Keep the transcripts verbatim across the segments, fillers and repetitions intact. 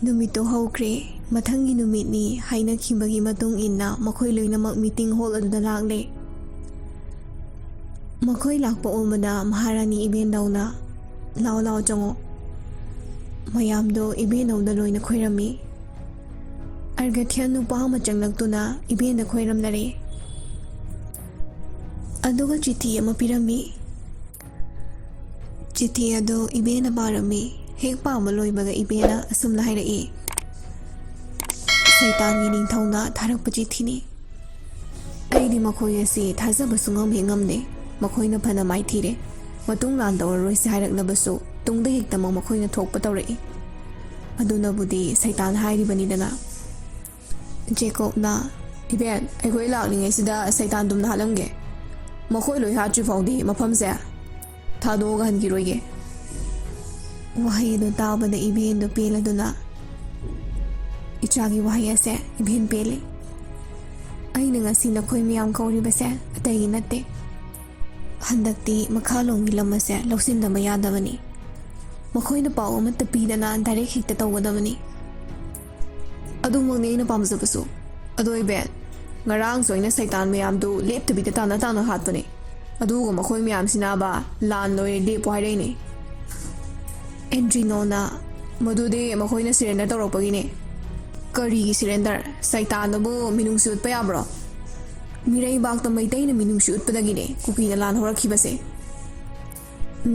ꯅꯨꯃꯤꯠꯇꯨ ꯍꯧꯈ꯭ꯔꯦ꯫ ꯃꯊꯪꯒꯤ ꯅꯨꯃꯤꯠꯅꯤ ꯍꯥꯏꯅꯈꯤꯕꯒꯤ ꯃꯇꯨꯡ ꯏꯟꯅ ꯃꯈꯣꯏ ꯂꯣꯏꯅꯃꯛ meeting hall ꯑꯗꯨꯗ ꯂꯥꯛꯂꯦ꯫ ꯃꯈꯣꯏ ꯂꯥꯛꯄ ꯎꯕꯗ ꯃꯍꯥꯔꯥꯅꯤ ꯏꯕꯦꯟꯗꯧꯅ, "ꯂꯥꯎ ꯂꯥꯎ ꯆꯪꯉꯣ"꯫ ꯃꯌꯥꯝꯗꯣ ꯏꯕꯦꯟꯗꯧꯗ ꯂꯣꯏꯅ ꯈꯣꯏꯔꯝꯃꯤ꯫ ꯑꯔꯒꯊ꯭ꯌ ꯅꯨꯄꯥ ꯑꯃ ꯆꯪꯂꯛꯇꯨꯅ ꯏꯕꯦꯟꯗ ꯈꯣꯏꯔꯝꯅꯔꯦ꯫ ꯑꯗꯨꯒ ꯆꯤꯊꯤ ꯑꯃ ꯄꯤꯔꯝꯃꯤ꯫ ꯆꯤꯊꯤ ꯑꯗꯨ ꯏꯕꯦꯟꯅ ꯄꯥꯔꯝꯃꯤ꯫ ꯍꯦꯛ ꯄꯥꯕ ꯂꯣꯏꯕꯒ ꯏꯕꯦꯟꯅ ꯑꯁꯨꯝꯅ ꯍꯥꯏꯔꯛꯏ, "ꯁꯩꯇꯥꯟꯒꯤ ꯅꯤꯡꯊꯧꯅ ꯊꯥꯔꯛꯄ ꯆꯤꯊꯤꯅꯤ꯫ ꯑꯩꯗꯤ ꯃꯈꯣꯏ ꯑꯁꯤ ꯊꯥꯖꯕ ꯁꯨꯡꯉꯝ ꯍꯦꯛ ꯉꯝꯗꯦ꯫ ꯃꯈꯣꯏꯅ ꯐꯅ ꯃꯥꯏꯊꯤꯔꯦ, ꯃꯇꯨꯡ ꯂꯥꯟ ꯇꯧꯔꯔꯣꯏꯁꯦ ꯍꯥꯏꯔꯛꯂꯕꯁꯨ ꯇꯨꯡꯗ ꯍꯦꯛꯇꯃꯛ ꯃꯈꯣꯏꯅ ꯊꯣꯛꯄ ꯇꯧꯔꯛꯏ꯫ ꯑꯗꯨꯅꯕꯨꯗꯤ ꯁꯩꯇꯥꯟ ꯍꯥꯏꯔꯤꯕꯅꯤꯗꯅ"꯫ ꯖꯦꯀꯣꯕꯅ, "ꯏꯕꯦꯟ, ꯑꯩꯈꯣꯏ ꯂꯥꯛꯂꯤꯉꯩꯁꯤꯗ ꯁꯩꯇꯥꯟ ꯇꯨꯝꯅ ꯍꯥꯠꯂꯝꯒꯦ꯫ ꯃꯈꯣꯏ ꯂꯣꯏ ꯍꯥꯠꯇ꯭ꯔꯤ ꯐꯥꯎꯗꯤ ꯃꯐꯝꯁꯦ ꯊꯥꯗꯣꯛꯑꯒ ꯍꯟꯈꯤꯔꯣꯏꯒꯦ"꯫ ꯋꯥꯍꯩ ꯑꯗꯨ ꯇꯥꯕꯗ ꯏꯕꯦꯟꯗꯣ ꯄꯦꯜꯂꯗꯨꯅ, "ꯏꯆꯥꯒꯤ ꯋꯥꯍꯩ ꯑꯁꯦ ꯏꯕꯦꯟ ꯄꯦꯜꯂꯤ꯫ ꯑꯩꯅ ꯉꯁꯤ ꯅꯈꯣꯏ ꯃꯌꯥꯝ ꯀꯧꯔꯤꯕꯁꯦ ꯑꯇꯩꯒꯤ ꯅꯠꯇꯦ꯫ ꯍꯟꯗꯛꯇꯤ ꯃꯈꯥꯂꯣꯝꯒꯤ ꯂꯝ ꯑꯁꯦ ꯂꯧꯁꯤꯟꯗꯕ ꯌꯥꯗꯕꯅꯤ꯫ ꯃꯈꯣꯏꯅ ꯄꯥꯎ ꯑꯃꯠꯇ ꯄꯤꯗꯅ direct ꯍꯦꯛꯇ ꯇꯧꯒꯗꯕꯅꯤ"꯫ "ꯑꯗꯨꯃꯛꯅꯤ ꯑꯩꯅ ꯄꯥꯝꯖꯕꯁꯨ꯫ ꯑꯗꯣ ꯏꯕꯦꯟ, ꯉꯔꯥꯡꯁꯨ ꯑꯩꯅ ꯁꯩꯇꯥꯟ ꯃꯌꯥꯝꯗꯨ ꯂꯦꯞꯇꯕꯤꯗ ꯇꯥꯟꯅ ꯇꯥꯟꯅ ꯍꯥꯠꯄꯅꯦ꯫ ꯑꯗꯨꯒ ꯃꯈꯣꯏ ꯃꯌꯥꯝꯁꯤꯅꯕ ꯂꯥꯟ ꯂꯣꯏꯔꯦ ꯂꯦꯞꯄꯣ ꯍꯥꯏꯔꯛꯏꯅꯦ"꯫ ꯑꯦꯟꯗ꯭ꯔꯤꯅꯣꯅ, "ꯃꯗꯨꯗꯤ ꯃꯈꯣꯏꯅ surrender ꯇꯧꯔꯛꯄꯒꯤꯅꯦ"꯫ "ꯀꯔꯤꯒꯤ surrender? ꯁꯩꯇꯥꯟꯗꯨꯕꯨ ꯃꯤꯅꯨꯡꯁꯤ ꯎꯠꯄ ꯌꯥꯕ꯭ꯔꯣ? ꯃꯤꯔꯩꯕꯥꯛꯇ ꯃꯩꯇꯩꯅ ꯃꯤꯅꯨꯡꯁꯤ ꯎꯠꯄꯗꯒꯤꯅꯦ ꯀꯨꯀꯤꯅ ꯂꯥꯟ ꯍꯧꯔꯛꯈꯤꯕꯁꯦ"꯫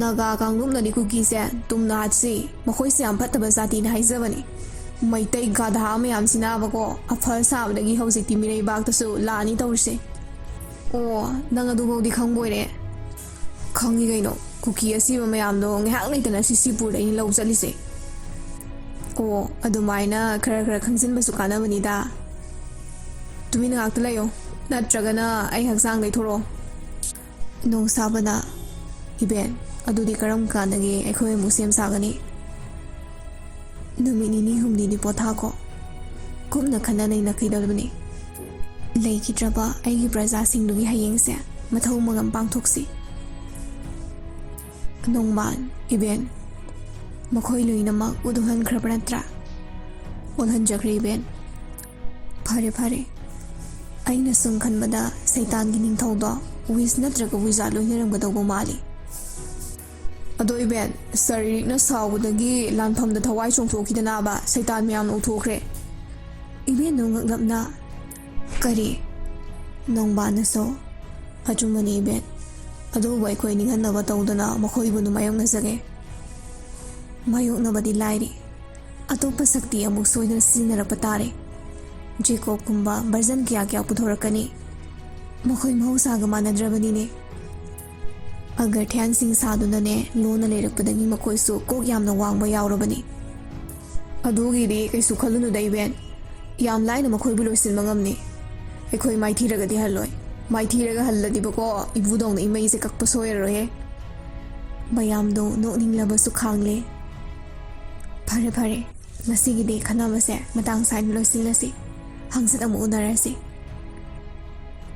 "ꯅꯥꯒꯥ ꯀꯥꯡꯂꯨꯞꯅꯗꯤ ꯀꯨꯀꯤꯁꯦ ꯇꯨꯝꯅ ꯍꯥꯠꯁꯤ, ꯃꯈꯣꯏꯁꯦ ꯌꯥꯝ ꯐꯠꯇꯕ ꯖꯥꯇꯤꯅꯤ ꯍꯥꯏꯖꯕꯅꯤ꯫ ꯃꯩꯇꯩ ꯒꯙꯥ ꯃꯌꯥꯝꯁꯤꯅꯕꯀꯣ ꯑꯐ ꯁꯥꯕꯗꯒꯤ ꯍꯧꯖꯤꯛꯇꯤ ꯃꯤꯔꯩꯕꯥꯛꯇꯁꯨ ꯂꯥꯟꯅꯤ ꯇꯧꯔꯤꯁꯦ"꯫ "ꯑꯣ, ꯅꯪ ꯑꯗꯨꯐꯥꯎꯗꯤ ꯈꯪꯕꯣꯏꯔꯦ"꯫ "ꯈꯪꯉꯤ ꯀꯩꯅꯣ, ꯀꯨꯀꯤ ꯑꯁꯤꯕ ꯃꯌꯥꯝꯗꯣ ꯉꯥꯏꯍꯥꯛ ꯂꯩꯇꯅ ꯁꯤꯁꯤꯄꯨꯔꯗ ꯑꯩꯅ ꯂꯧ ꯆꯠꯂꯤꯁꯦ"꯫ "ꯑꯣ, ꯑꯗꯨꯃꯥꯏꯅ ꯈꯔ ꯈꯔ ꯈꯪꯖꯤꯟꯕꯁꯨ ꯀꯥꯟꯅꯕꯅꯤꯗ꯫ ꯇꯨꯃꯤꯟꯅ ꯉꯥꯛꯇ ꯂꯩꯌꯣ, ꯅꯠꯇ꯭ꯔꯒꯅ ꯑꯩ ꯍꯛꯆꯥꯡꯗꯩ ꯊꯣꯔꯛꯑꯣ"꯫ ꯅꯣꯡꯁꯥꯕꯅ, "ꯏꯕꯦꯟ, ꯑꯗꯨꯗꯤ ꯀꯔꯝ ꯀꯥꯟꯗꯒꯤ ꯑꯩꯈꯣꯏ ꯑꯃꯨꯛ ꯁꯦꯝ ꯁꯥꯒꯅꯤ? ꯅꯨꯃꯤꯠ ꯅꯤꯅꯤ ꯍꯨꯝꯅꯤꯗꯤ ꯄꯣꯊꯥꯈꯣ꯫ ꯀꯨꯞꯅ ꯈꯟꯅ ꯅꯩꯅꯈꯤꯗꯧꯔꯤꯕꯅꯤ꯫ ꯂꯩꯈꯤꯗ꯭ꯔꯕ ꯑꯩꯒꯤ ꯄ꯭ꯔꯖꯥꯁꯤꯡꯗꯨꯒꯤ ꯍꯌꯦꯡꯁꯦ ꯃꯊꯧ ꯃꯉꯝ ꯄꯥꯡꯊꯣꯛꯁꯤ"꯫ ꯅꯣꯡꯃꯥꯟ, "ꯏꯕꯦꯟ, ꯃꯈꯣꯏ ꯂꯣꯏꯅꯃꯛ ꯎꯠ ꯎꯍꯟꯈ꯭ꯔꯕ ꯅꯠꯇ꯭ꯔꯥ? ꯑꯣꯜꯍꯟꯖꯈ꯭ꯔꯦ ꯏꯕꯦꯟ꯫ ꯐꯔꯦ ꯐꯔꯦ, ꯑꯩꯅ ꯁꯨꯝ ꯈꯟꯕꯗ ꯁꯩꯇꯥꯟꯒꯤ ꯅꯤꯡꯊꯧꯗꯣ ꯋꯤꯁ ꯅꯠꯇ꯭ꯔꯒ ꯋꯤꯖꯥꯔ ꯂꯣꯏꯅꯔꯝꯒꯗꯧꯕ ꯃꯥꯜꯂꯤ꯫ ꯑꯗꯣ ꯏꯕꯦꯟ, ꯁꯥꯔꯤꯔꯤꯛꯅ ꯁꯥꯎꯕꯗꯒꯤ ꯂꯥꯟꯐꯝꯗ ꯊꯋꯥꯏ ꯆꯣꯡꯊꯣꯛꯈꯤꯗꯅꯕ ꯁꯩꯇꯥꯟ ꯃꯌꯥꯝꯅ ꯎꯊꯣꯛꯈ꯭ꯔꯦ꯫ ꯏꯕꯦꯟꯗꯣ ꯉꯛꯂꯞꯅ, "ꯀꯔꯤ? ꯅꯣꯡꯕꯥꯅꯁꯨ?" "ꯑꯆꯨꯝꯕꯅꯤ ꯏꯕꯦꯟ, ꯑꯗꯨꯕꯨ ꯑꯩꯈꯣꯏ ꯅꯤꯡꯍꯟꯅꯕ ꯇꯧꯗꯅ ꯃꯈꯣꯏꯕꯨ ꯑꯗꯨꯝ ꯃꯥꯌꯣꯛꯅꯖꯒꯦ꯫ ꯃꯥꯌꯣꯛꯅꯕꯗꯤ ꯂꯥꯏꯔꯤ, ꯑꯇꯣꯞꯄ ꯁꯛꯇꯤ ꯑꯃꯨꯛ ꯁꯣꯏꯗꯅ ꯁꯤꯖꯤꯟꯅꯔꯛꯄ ꯇꯥꯔꯦ꯫ ꯖꯦꯀꯣꯕꯀꯨꯝꯕ ꯚꯔꯖꯟ ꯀꯌꯥ ꯀꯌꯥ ꯄꯨꯊꯣꯔꯛꯀꯅꯤ꯫ ꯃꯈꯣꯏ ꯃꯍꯧꯁꯥꯒ ꯃꯥꯟꯅꯗ꯭ꯔꯕꯅꯤꯅꯦ꯫ ꯑꯒꯔꯊꯤꯌꯥꯟꯁꯤꯡ ꯁꯥꯗꯨꯅꯅꯦ ꯂꯣꯟꯅ ꯂꯩꯔꯛꯄꯗꯒꯤ ꯃꯈꯣꯏꯁꯨ ꯀꯣꯛ ꯌꯥꯝꯅ ꯋꯥꯡꯕ ꯌꯥꯎꯔꯕꯅꯤ꯫" "ꯑꯗꯨꯒꯤꯗꯤ ꯀꯩꯁꯨ ꯈꯜꯂꯨꯅꯨꯗ ꯏꯕꯦꯟ, ꯌꯥꯝ ꯂꯥꯏꯅ ꯃꯈꯣꯏꯕꯨ ꯂꯣꯏꯁꯤꯟꯕ ꯉꯝꯅꯤ꯫ ꯑꯩꯈꯣꯏ ꯃꯥꯏꯊꯤꯔꯒꯗꯤ ꯍꯜꯂꯣꯏ꯫ ꯃꯥꯏꯊꯤꯔꯒ ꯍꯜꯂꯗꯤꯕꯀꯣ, ꯏꯕꯨꯗꯧꯅ ꯏꯃꯩꯁꯦ ꯀꯛꯄ ꯁꯣꯏꯔꯔꯣꯏꯍꯦ꯫" ꯃꯌꯥꯝꯗꯣ ꯅꯣꯛꯅꯤꯡꯂꯕꯁꯨ ꯈꯥꯡꯂꯦ꯫ "ꯐꯔꯦ ꯐꯔꯦ, ꯉꯁꯤꯒꯤꯗꯤ ꯈꯟꯅꯕꯁꯦ ꯃꯇꯥꯡ ꯁ꯭ꯋꯥꯏꯗ ꯂꯣꯏꯁꯤꯜꯂꯁꯤ꯫ ꯍꯪꯆꯤꯠ ꯑꯃꯨꯛ ꯎꯅꯔꯁꯤ꯫"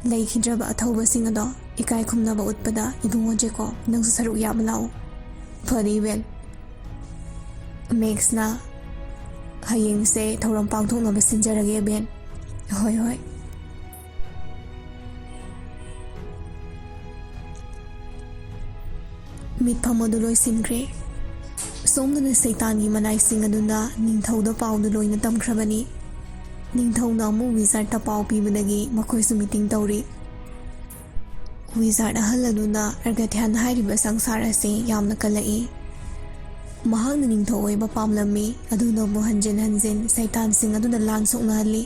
ꯂꯩꯈꯤꯗ꯭ꯔꯕ ꯑꯊꯧꯕꯁꯤꯡ ꯑꯗꯣ ꯏꯀꯥꯏ ꯈꯨꯝꯅꯕ ꯎꯠꯄꯗ ꯏꯕꯨꯡꯉꯣ ꯖꯦꯀꯣ, ꯅꯪꯁꯨ ꯁꯔꯨꯛ ꯌꯥꯕ ꯂꯥꯛꯎ꯫ "ꯐꯅꯤ ꯏꯕꯦꯟ꯫" ꯃꯦꯛꯁꯅ, "ꯍꯌꯦꯡꯁꯦ ꯊꯧꯔꯝ ꯄꯥꯡꯊꯣꯛꯅꯕ ꯁꯤꯟꯖꯔꯒꯦ ꯏꯕꯦꯟ꯫" "ꯍꯣꯏ ꯍꯣꯏ꯫" ꯃꯤꯠꯐꯝ ꯑꯗꯨ ꯂꯣꯏꯁꯤꯟꯈ꯭ꯔꯦ꯫ ꯁꯣꯝꯗꯅ ꯁꯩꯇꯥꯟꯒꯤ ꯃꯅꯥꯏꯁꯤꯡ ꯑꯗꯨꯅ ꯅꯤꯡꯊꯧꯗ ꯄꯥꯎꯗꯨ ꯂꯣꯏꯅ ꯇꯝꯈ꯭ꯔꯕꯅꯤ꯫ ꯅꯤꯡꯊꯧꯅ ꯑꯃꯨꯛ ꯋꯤꯖꯥꯔꯗꯇ ꯄꯥꯎ ꯄꯤꯕꯗꯒꯤ ꯃꯈꯣꯏꯁꯨ ꯃꯤꯇꯤꯡ ꯇꯧꯔꯤ꯫ ꯋꯤꯖꯥꯔꯗ ꯑꯍꯜ ꯑꯗꯨꯅ ꯑꯔꯒꯊꯤꯌꯥꯟ ꯍꯥꯏꯔꯤꯕ ꯁꯪꯁꯥꯔ ꯑꯁꯤ ꯌꯥꯝꯅ ꯀꯜꯂꯛꯏ꯫ ꯃꯍꯥꯛꯅ ꯅꯤꯡꯊꯧ ꯑꯣꯏꯕ ꯄꯥꯝꯂꯝꯃꯤ, ꯑꯗꯨꯅꯕꯨ ꯍꯟꯖꯤꯟ ꯍꯟꯖꯤꯟ ꯁꯩꯇꯥꯟꯁꯤꯡ ꯑꯗꯨꯅ ꯂꯥꯟ ꯁꯣꯛꯅꯍꯜꯂꯤ꯫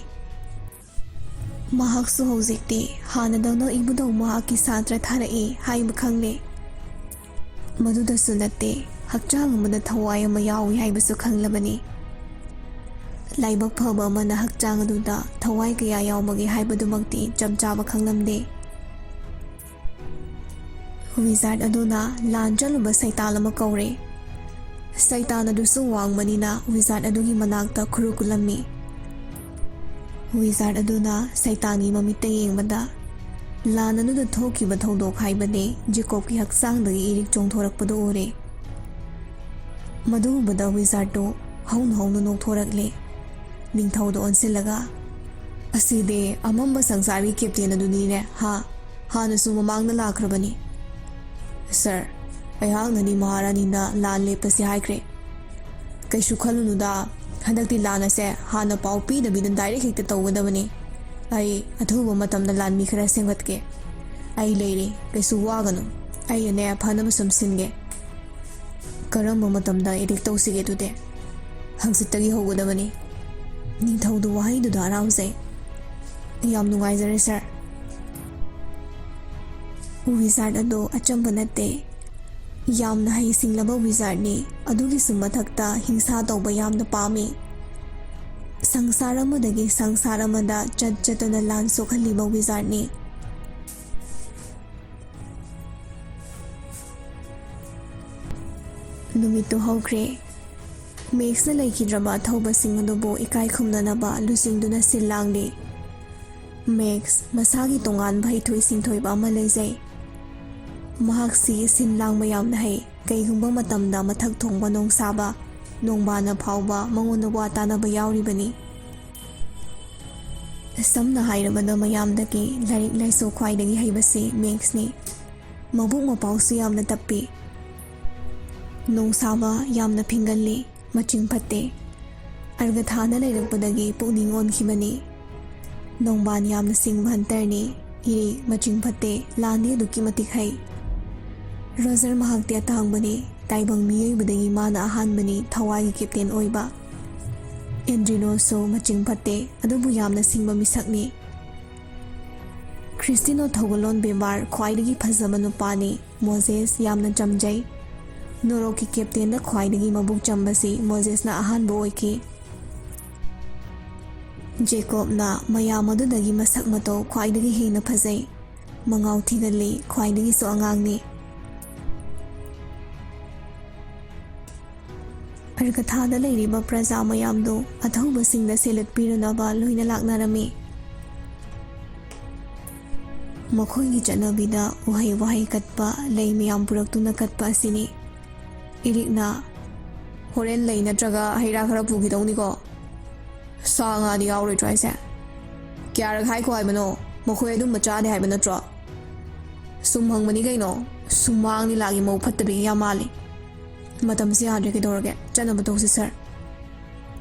ꯃꯍꯥꯛꯁꯨ ꯍꯧꯖꯤꯛꯇꯤ ꯍꯥꯟꯅꯗꯧꯅ ꯏꯕꯨꯙꯧ ꯃꯍꯥꯛꯀꯤ ꯁꯥꯇ꯭ꯔ ꯊꯥꯔꯛꯏ ꯍꯥꯏꯕ ꯈꯪꯂꯦ꯫ ꯃꯗꯨꯗꯁꯨ ꯅꯠꯇꯦ, ꯍꯛꯆꯥꯡ ꯑꯃꯗ ꯊꯋꯥꯏ ꯑꯃ ꯌꯥꯎꯏ ꯍꯥꯏꯕꯁꯨ ꯈꯪꯂꯕꯅꯤ꯫ ꯂꯥꯏꯕꯛ ꯐꯕ ꯑꯃꯅ ꯍꯛꯆꯥꯡ ꯑꯗꯨꯗ ꯊꯋꯥꯏ ꯀꯌꯥ ꯌꯥꯎꯕꯒꯦ ꯍꯥꯏꯕꯗꯨꯃꯛꯇꯤ ꯆꯞ ꯆꯥꯕ ꯈꯪꯂꯝꯗꯦ꯫ ꯋꯤꯖꯥꯔꯗ ꯑꯗꯨꯅ ꯂꯥꯟ ꯆꯠꯂꯨꯕ ꯁꯩꯇꯥꯟ ꯑꯃ ꯀꯧꯔꯦ꯫ ꯁꯩꯇꯥꯟ ꯑꯗꯨꯁꯨ ꯋꯥꯡꯕꯅꯤꯅ ꯋꯤꯖꯥꯔꯗ ꯑꯗꯨꯒꯤ ꯃꯅꯥꯛꯇ ꯈꯨꯔꯨ ꯀꯨꯜꯂꯝꯃꯤ꯫ ꯋꯤꯖꯥꯔꯗ ꯑꯗꯨꯅ ꯁꯩꯇꯥꯟꯒꯤ ꯃꯃꯤꯠꯇ ꯌꯦꯡꯕꯗ, ꯂꯥꯟ ꯑꯗꯨꯗ ꯊꯣꯛꯈꯤꯕ ꯊꯧꯗꯣꯛ, ꯍꯥꯏꯕꯗꯤ ꯖꯦꯀꯣꯕꯀꯤ ꯍꯛꯆꯥꯡꯗꯒꯤ ꯏꯔꯤꯛ ꯆꯣꯡꯊꯣꯔꯛꯄꯗꯨ ꯎꯔꯦ꯫ ꯃꯗꯨ ꯎꯕꯗ ꯋꯤꯖꯥꯔꯗꯇꯨ ꯍꯧꯅ ꯍꯧꯅ ꯅꯣꯛꯊꯣꯔꯛꯂꯦ꯫ ꯅꯤꯡꯊꯧꯗ ꯑꯣꯟꯁꯤꯜꯂꯒ, "ꯑꯁꯤꯗꯤ ꯑꯃꯝꯕ ꯁꯪꯁꯥꯔꯒꯤ ꯀꯦꯞꯇꯦꯟ ꯑꯗꯨꯅꯤꯅꯦ, ꯍꯥ? ꯍꯥꯟꯅꯁꯨ ꯃꯃꯥꯡꯗ ꯂꯥꯛꯈ꯭ꯔꯕꯅꯤ꯫ ꯁꯥꯔ, ꯑꯩꯍꯥꯛꯅꯗꯤ ꯃꯍꯥꯔꯥꯅꯤꯗ ꯂꯥꯟ ꯂꯦꯞꯄꯁꯤ ꯍꯥꯏꯈ꯭ꯔꯦ꯫ ꯀꯩꯁꯨ ꯈꯜꯂꯨꯅꯨꯗ, ꯍꯟꯗꯛꯇꯤ ꯂꯥꯟ ꯑꯁꯦ ꯍꯥꯟꯅ ꯄꯥꯎ ꯄꯤꯗꯕꯤꯗ ꯗꯥꯏꯔꯦꯛ ꯍꯦꯛꯇ ꯇꯧꯒꯗꯕꯅꯤ꯫ ꯑꯩ ꯑꯊꯨꯕ ꯃꯇꯝꯗ ꯂꯥꯟꯃꯤ ꯈꯔ ꯁꯦꯝꯒꯠꯀꯦ꯫ ꯑꯩ ꯂꯩꯔꯤ, ꯀꯩꯁꯨ ꯋꯥꯒꯅꯨ꯫ ꯑꯩꯅꯅꯦ ꯐꯅꯕ ꯁꯨꯝ ꯁꯤꯟꯒꯦ꯫ ꯀꯔꯝꯕ ꯃꯇꯝꯗ ꯑꯦꯇꯦꯛ ꯇꯧꯁꯤꯒꯦ ꯑꯗꯨꯗꯤ?" "ꯍꯪꯆꯤꯠꯇꯒꯤ ꯍꯧꯒꯗꯕꯅꯤ꯫" ꯅꯤꯡꯊꯧꯗꯨ ꯋꯥꯍꯩꯗꯨꯗ ꯍꯔꯥꯎꯖꯩ꯫ "ꯌꯥꯝ ꯅꯨꯡꯉꯥꯏꯖꯔꯦ, ꯁꯥꯔ꯫" ꯋꯤꯖꯥꯔꯗ ꯑꯗꯨ ꯑꯆꯝꯕ ꯅꯠꯇꯦ꯫ ꯌꯥꯝꯅ ꯍꯩꯁꯤꯡꯂꯕ ꯋꯤꯖꯥꯔꯗꯅꯤ꯫ ꯑꯗꯨꯒꯤꯁꯨ ꯃꯊꯛꯇ ꯍꯤꯡꯁꯥ ꯇꯧꯕ ꯌꯥꯝꯅ ꯄꯥꯝꯃꯤ꯫ ꯁꯪꯁꯥꯔ ꯑꯃꯗꯒꯤ ꯁꯪꯁꯥꯔ ꯑꯃꯗ ꯆꯠ ꯆꯠꯇꯨꯅ ꯂꯥꯟ ꯁꯣꯛꯍꯜꯂꯤꯕ ꯋꯤꯖꯥꯔꯗꯅꯤ꯫ ꯅꯨꯃꯤꯠꯇꯨ ꯍꯧꯈ꯭ꯔꯦ꯫ ꯃꯦꯛꯁꯅ ꯂꯩꯈꯤꯗ꯭ꯔꯕ ꯑꯊꯧꯕꯁꯤꯡ ꯑꯗꯨꯕꯨ ꯏꯀꯥꯏ ꯈꯨꯝꯅꯅꯕ ꯂꯨꯆꯤꯡꯗꯨꯅ ꯁꯤꯜ ꯂꯥꯡꯂꯤ꯫ ꯃꯦꯛꯁ ꯃꯁꯥꯒꯤ ꯇꯣꯉꯥꯟꯕ ꯍꯩꯊꯣꯏ ꯁꯤꯡꯊꯣꯏꯕ ꯑꯃ ꯂꯩꯖꯩ꯫ ꯃꯍꯥꯛꯁꯤ ꯁꯤꯟ ꯂꯥꯡꯕ ꯌꯥꯝꯅ ꯍꯩ꯫ ꯀꯩꯒꯨꯝꯕ ꯃꯇꯝꯗ ꯃꯊꯛ ꯊꯣꯡꯕ ꯅꯣꯡꯁꯥꯕ ꯅꯣꯡꯕꯥꯟꯅ ꯐꯥꯎꯕ ꯃꯉꯣꯟꯗ ꯋꯥ ꯇꯥꯅꯕ ꯌꯥꯎꯔꯤꯕꯅꯤ꯫ ꯁꯝꯅ ꯍꯥꯏꯔꯕꯗ, ꯃꯌꯥꯝꯗꯒꯤ ꯂꯥꯏꯔꯤꯛ ꯂꯥꯏꯁꯨ ꯈ꯭ꯋꯥꯏꯗꯒꯤ ꯍꯩꯕꯁꯤ ꯃꯦꯛꯁꯅꯤ꯫ ꯃꯕꯨꯛ ꯃꯄꯥꯎꯁꯨ ꯌꯥꯝꯅ ꯇꯞꯄꯤ꯫ ꯅꯣꯡꯁꯥꯕ ꯌꯥꯝꯅ ꯐꯤꯡꯒꯜꯂꯤ, ꯃꯆꯤꯡ ꯐꯠꯇꯦ꯫ ꯑꯔꯒꯊꯥꯗ ꯂꯩꯔꯛꯄꯗꯒꯤ ꯄꯨꯛꯅꯤꯡ ꯑꯣꯟꯈꯤꯕꯅꯤ꯫ ꯅꯣꯡꯕꯥꯟ ꯌꯥꯝꯅ ꯁꯤꯡꯕ ꯍꯟꯇꯔꯅꯤ꯫ ꯏꯔꯤ, ꯃꯆꯤꯡ ꯐꯠꯇꯦ, ꯂꯥꯟꯗꯤ ꯑꯗꯨꯛꯀꯤ ꯃꯇꯤꯛ ꯍꯩ꯫ ꯔꯣꯖꯔ ꯃꯍꯥꯛꯇꯤ ꯑꯇꯥꯡꯕꯅꯤ, ꯇꯥꯏꯕꯪ ꯃꯤꯑꯣꯏꯕꯗꯒꯤ ꯃꯥꯅ ꯑꯍꯥꯟꯕꯅꯤ ꯊꯋꯥꯏꯒꯤ ꯀꯦꯞꯇꯦꯟ ꯑꯣꯏꯕ꯫ ꯑꯦꯟꯗ꯭ꯔꯤꯅꯣꯁꯨ ꯃꯆꯤꯡ ꯐꯠꯇꯦ, ꯑꯗꯨꯕꯨ ꯌꯥꯝꯅ ꯁꯤꯡꯕ ꯃꯤꯁꯛꯅꯤ꯫ ꯈ꯭ꯔꯤꯁꯇꯤꯅꯣ ꯊꯧꯒꯜꯂꯣꯟ ꯕꯦꯕꯥꯔ ꯈ꯭ꯋꯥꯏꯗꯒꯤ ꯐꯖꯕ ꯅꯨꯄꯥꯅꯤ꯫ ꯃꯣꯖꯦꯁ ꯌꯥꯝꯅ ꯆꯝꯖꯩ꯫ ꯅꯣꯔꯣꯛꯀꯤ ꯀꯦꯞꯇꯦꯟꯗ ꯈ꯭ꯋꯥꯏꯗꯒꯤ ꯃꯕꯨꯛ ꯆꯝꯕꯁꯤ ꯃꯣꯖꯦꯁꯅ ꯑꯍꯥꯟꯕ ꯑꯣꯏꯈꯤ꯫ ꯖꯦꯀꯣꯕꯅ ꯃꯌꯥꯝ ꯑꯗꯨꯗꯒꯤ ꯃꯁꯛ ꯃꯇꯧ ꯈ꯭ꯋꯥꯏꯗꯒꯤ ꯍꯦꯟꯅ ꯐꯖꯩ꯫ ꯃꯉꯥꯎ ꯊꯤꯒꯜꯂꯤ, ꯈ꯭ꯋꯥꯏꯗꯒꯤꯁꯨ ꯑꯉꯥꯡꯅꯤ꯫ ꯑꯔꯒꯊꯥꯗ ꯂꯩꯔꯤꯕ ꯄ꯭ꯔꯖꯥ ꯃꯌꯥꯝꯗꯨ ꯑꯊꯧꯕꯁꯤꯡꯗ ꯁꯦꯂꯨꯠ ꯄꯤꯔꯨꯅꯕ ꯂꯣꯏꯅ ꯂꯥꯛꯅꯔꯝꯃꯤ꯫ ꯃꯈꯣꯏꯒꯤ ꯆꯠꯅꯕꯤꯗ ꯎꯍꯩ ꯋꯥꯍꯩ ꯀꯠꯄ, ꯂꯩ ꯃꯌꯥꯝ ꯄꯨꯔꯛꯇꯨꯅ ꯀꯠꯄ ꯑꯁꯤꯅꯤ꯫ ꯏꯔꯤꯛꯅ, "ꯍꯣꯔꯦꯟ ꯂꯩ ꯅꯠꯇ꯭ꯔꯒ ꯍꯩ ꯔꯥ ꯈꯔ ꯄꯨꯈꯤꯗꯧꯅꯤꯀꯣ?" ꯁꯥ ꯉꯥꯗꯤ ꯌꯥꯎꯔꯣꯏꯗ꯭ꯔꯣ ꯍꯥꯏꯁꯦ? ꯀꯌꯥꯔꯛ ꯍꯥꯏꯈꯣ ꯍꯥꯏꯕꯅꯣ? ꯃꯈꯣꯏ ꯑꯗꯨꯝꯕ ꯆꯥꯗꯦ ꯍꯥꯏꯕ ꯅꯠꯇ꯭ꯔꯣ? ꯁꯨꯝ ꯍꯪꯕꯅꯤ ꯀꯩꯅꯣ꯫ ꯁꯨꯃꯥꯡ ꯂꯤꯂꯥꯒꯤ ꯃꯧ ꯐꯠꯇꯕꯤꯒꯤ ꯌꯥꯝ ꯃꯥꯜꯂꯤ꯫ ꯃꯇꯝꯁꯤ ꯌꯥꯗ꯭ꯔꯦ, ꯀꯩꯗꯧꯔꯒꯦ? ꯆꯠꯅꯕ ꯇꯧꯁꯤ, ꯁꯥꯔ꯫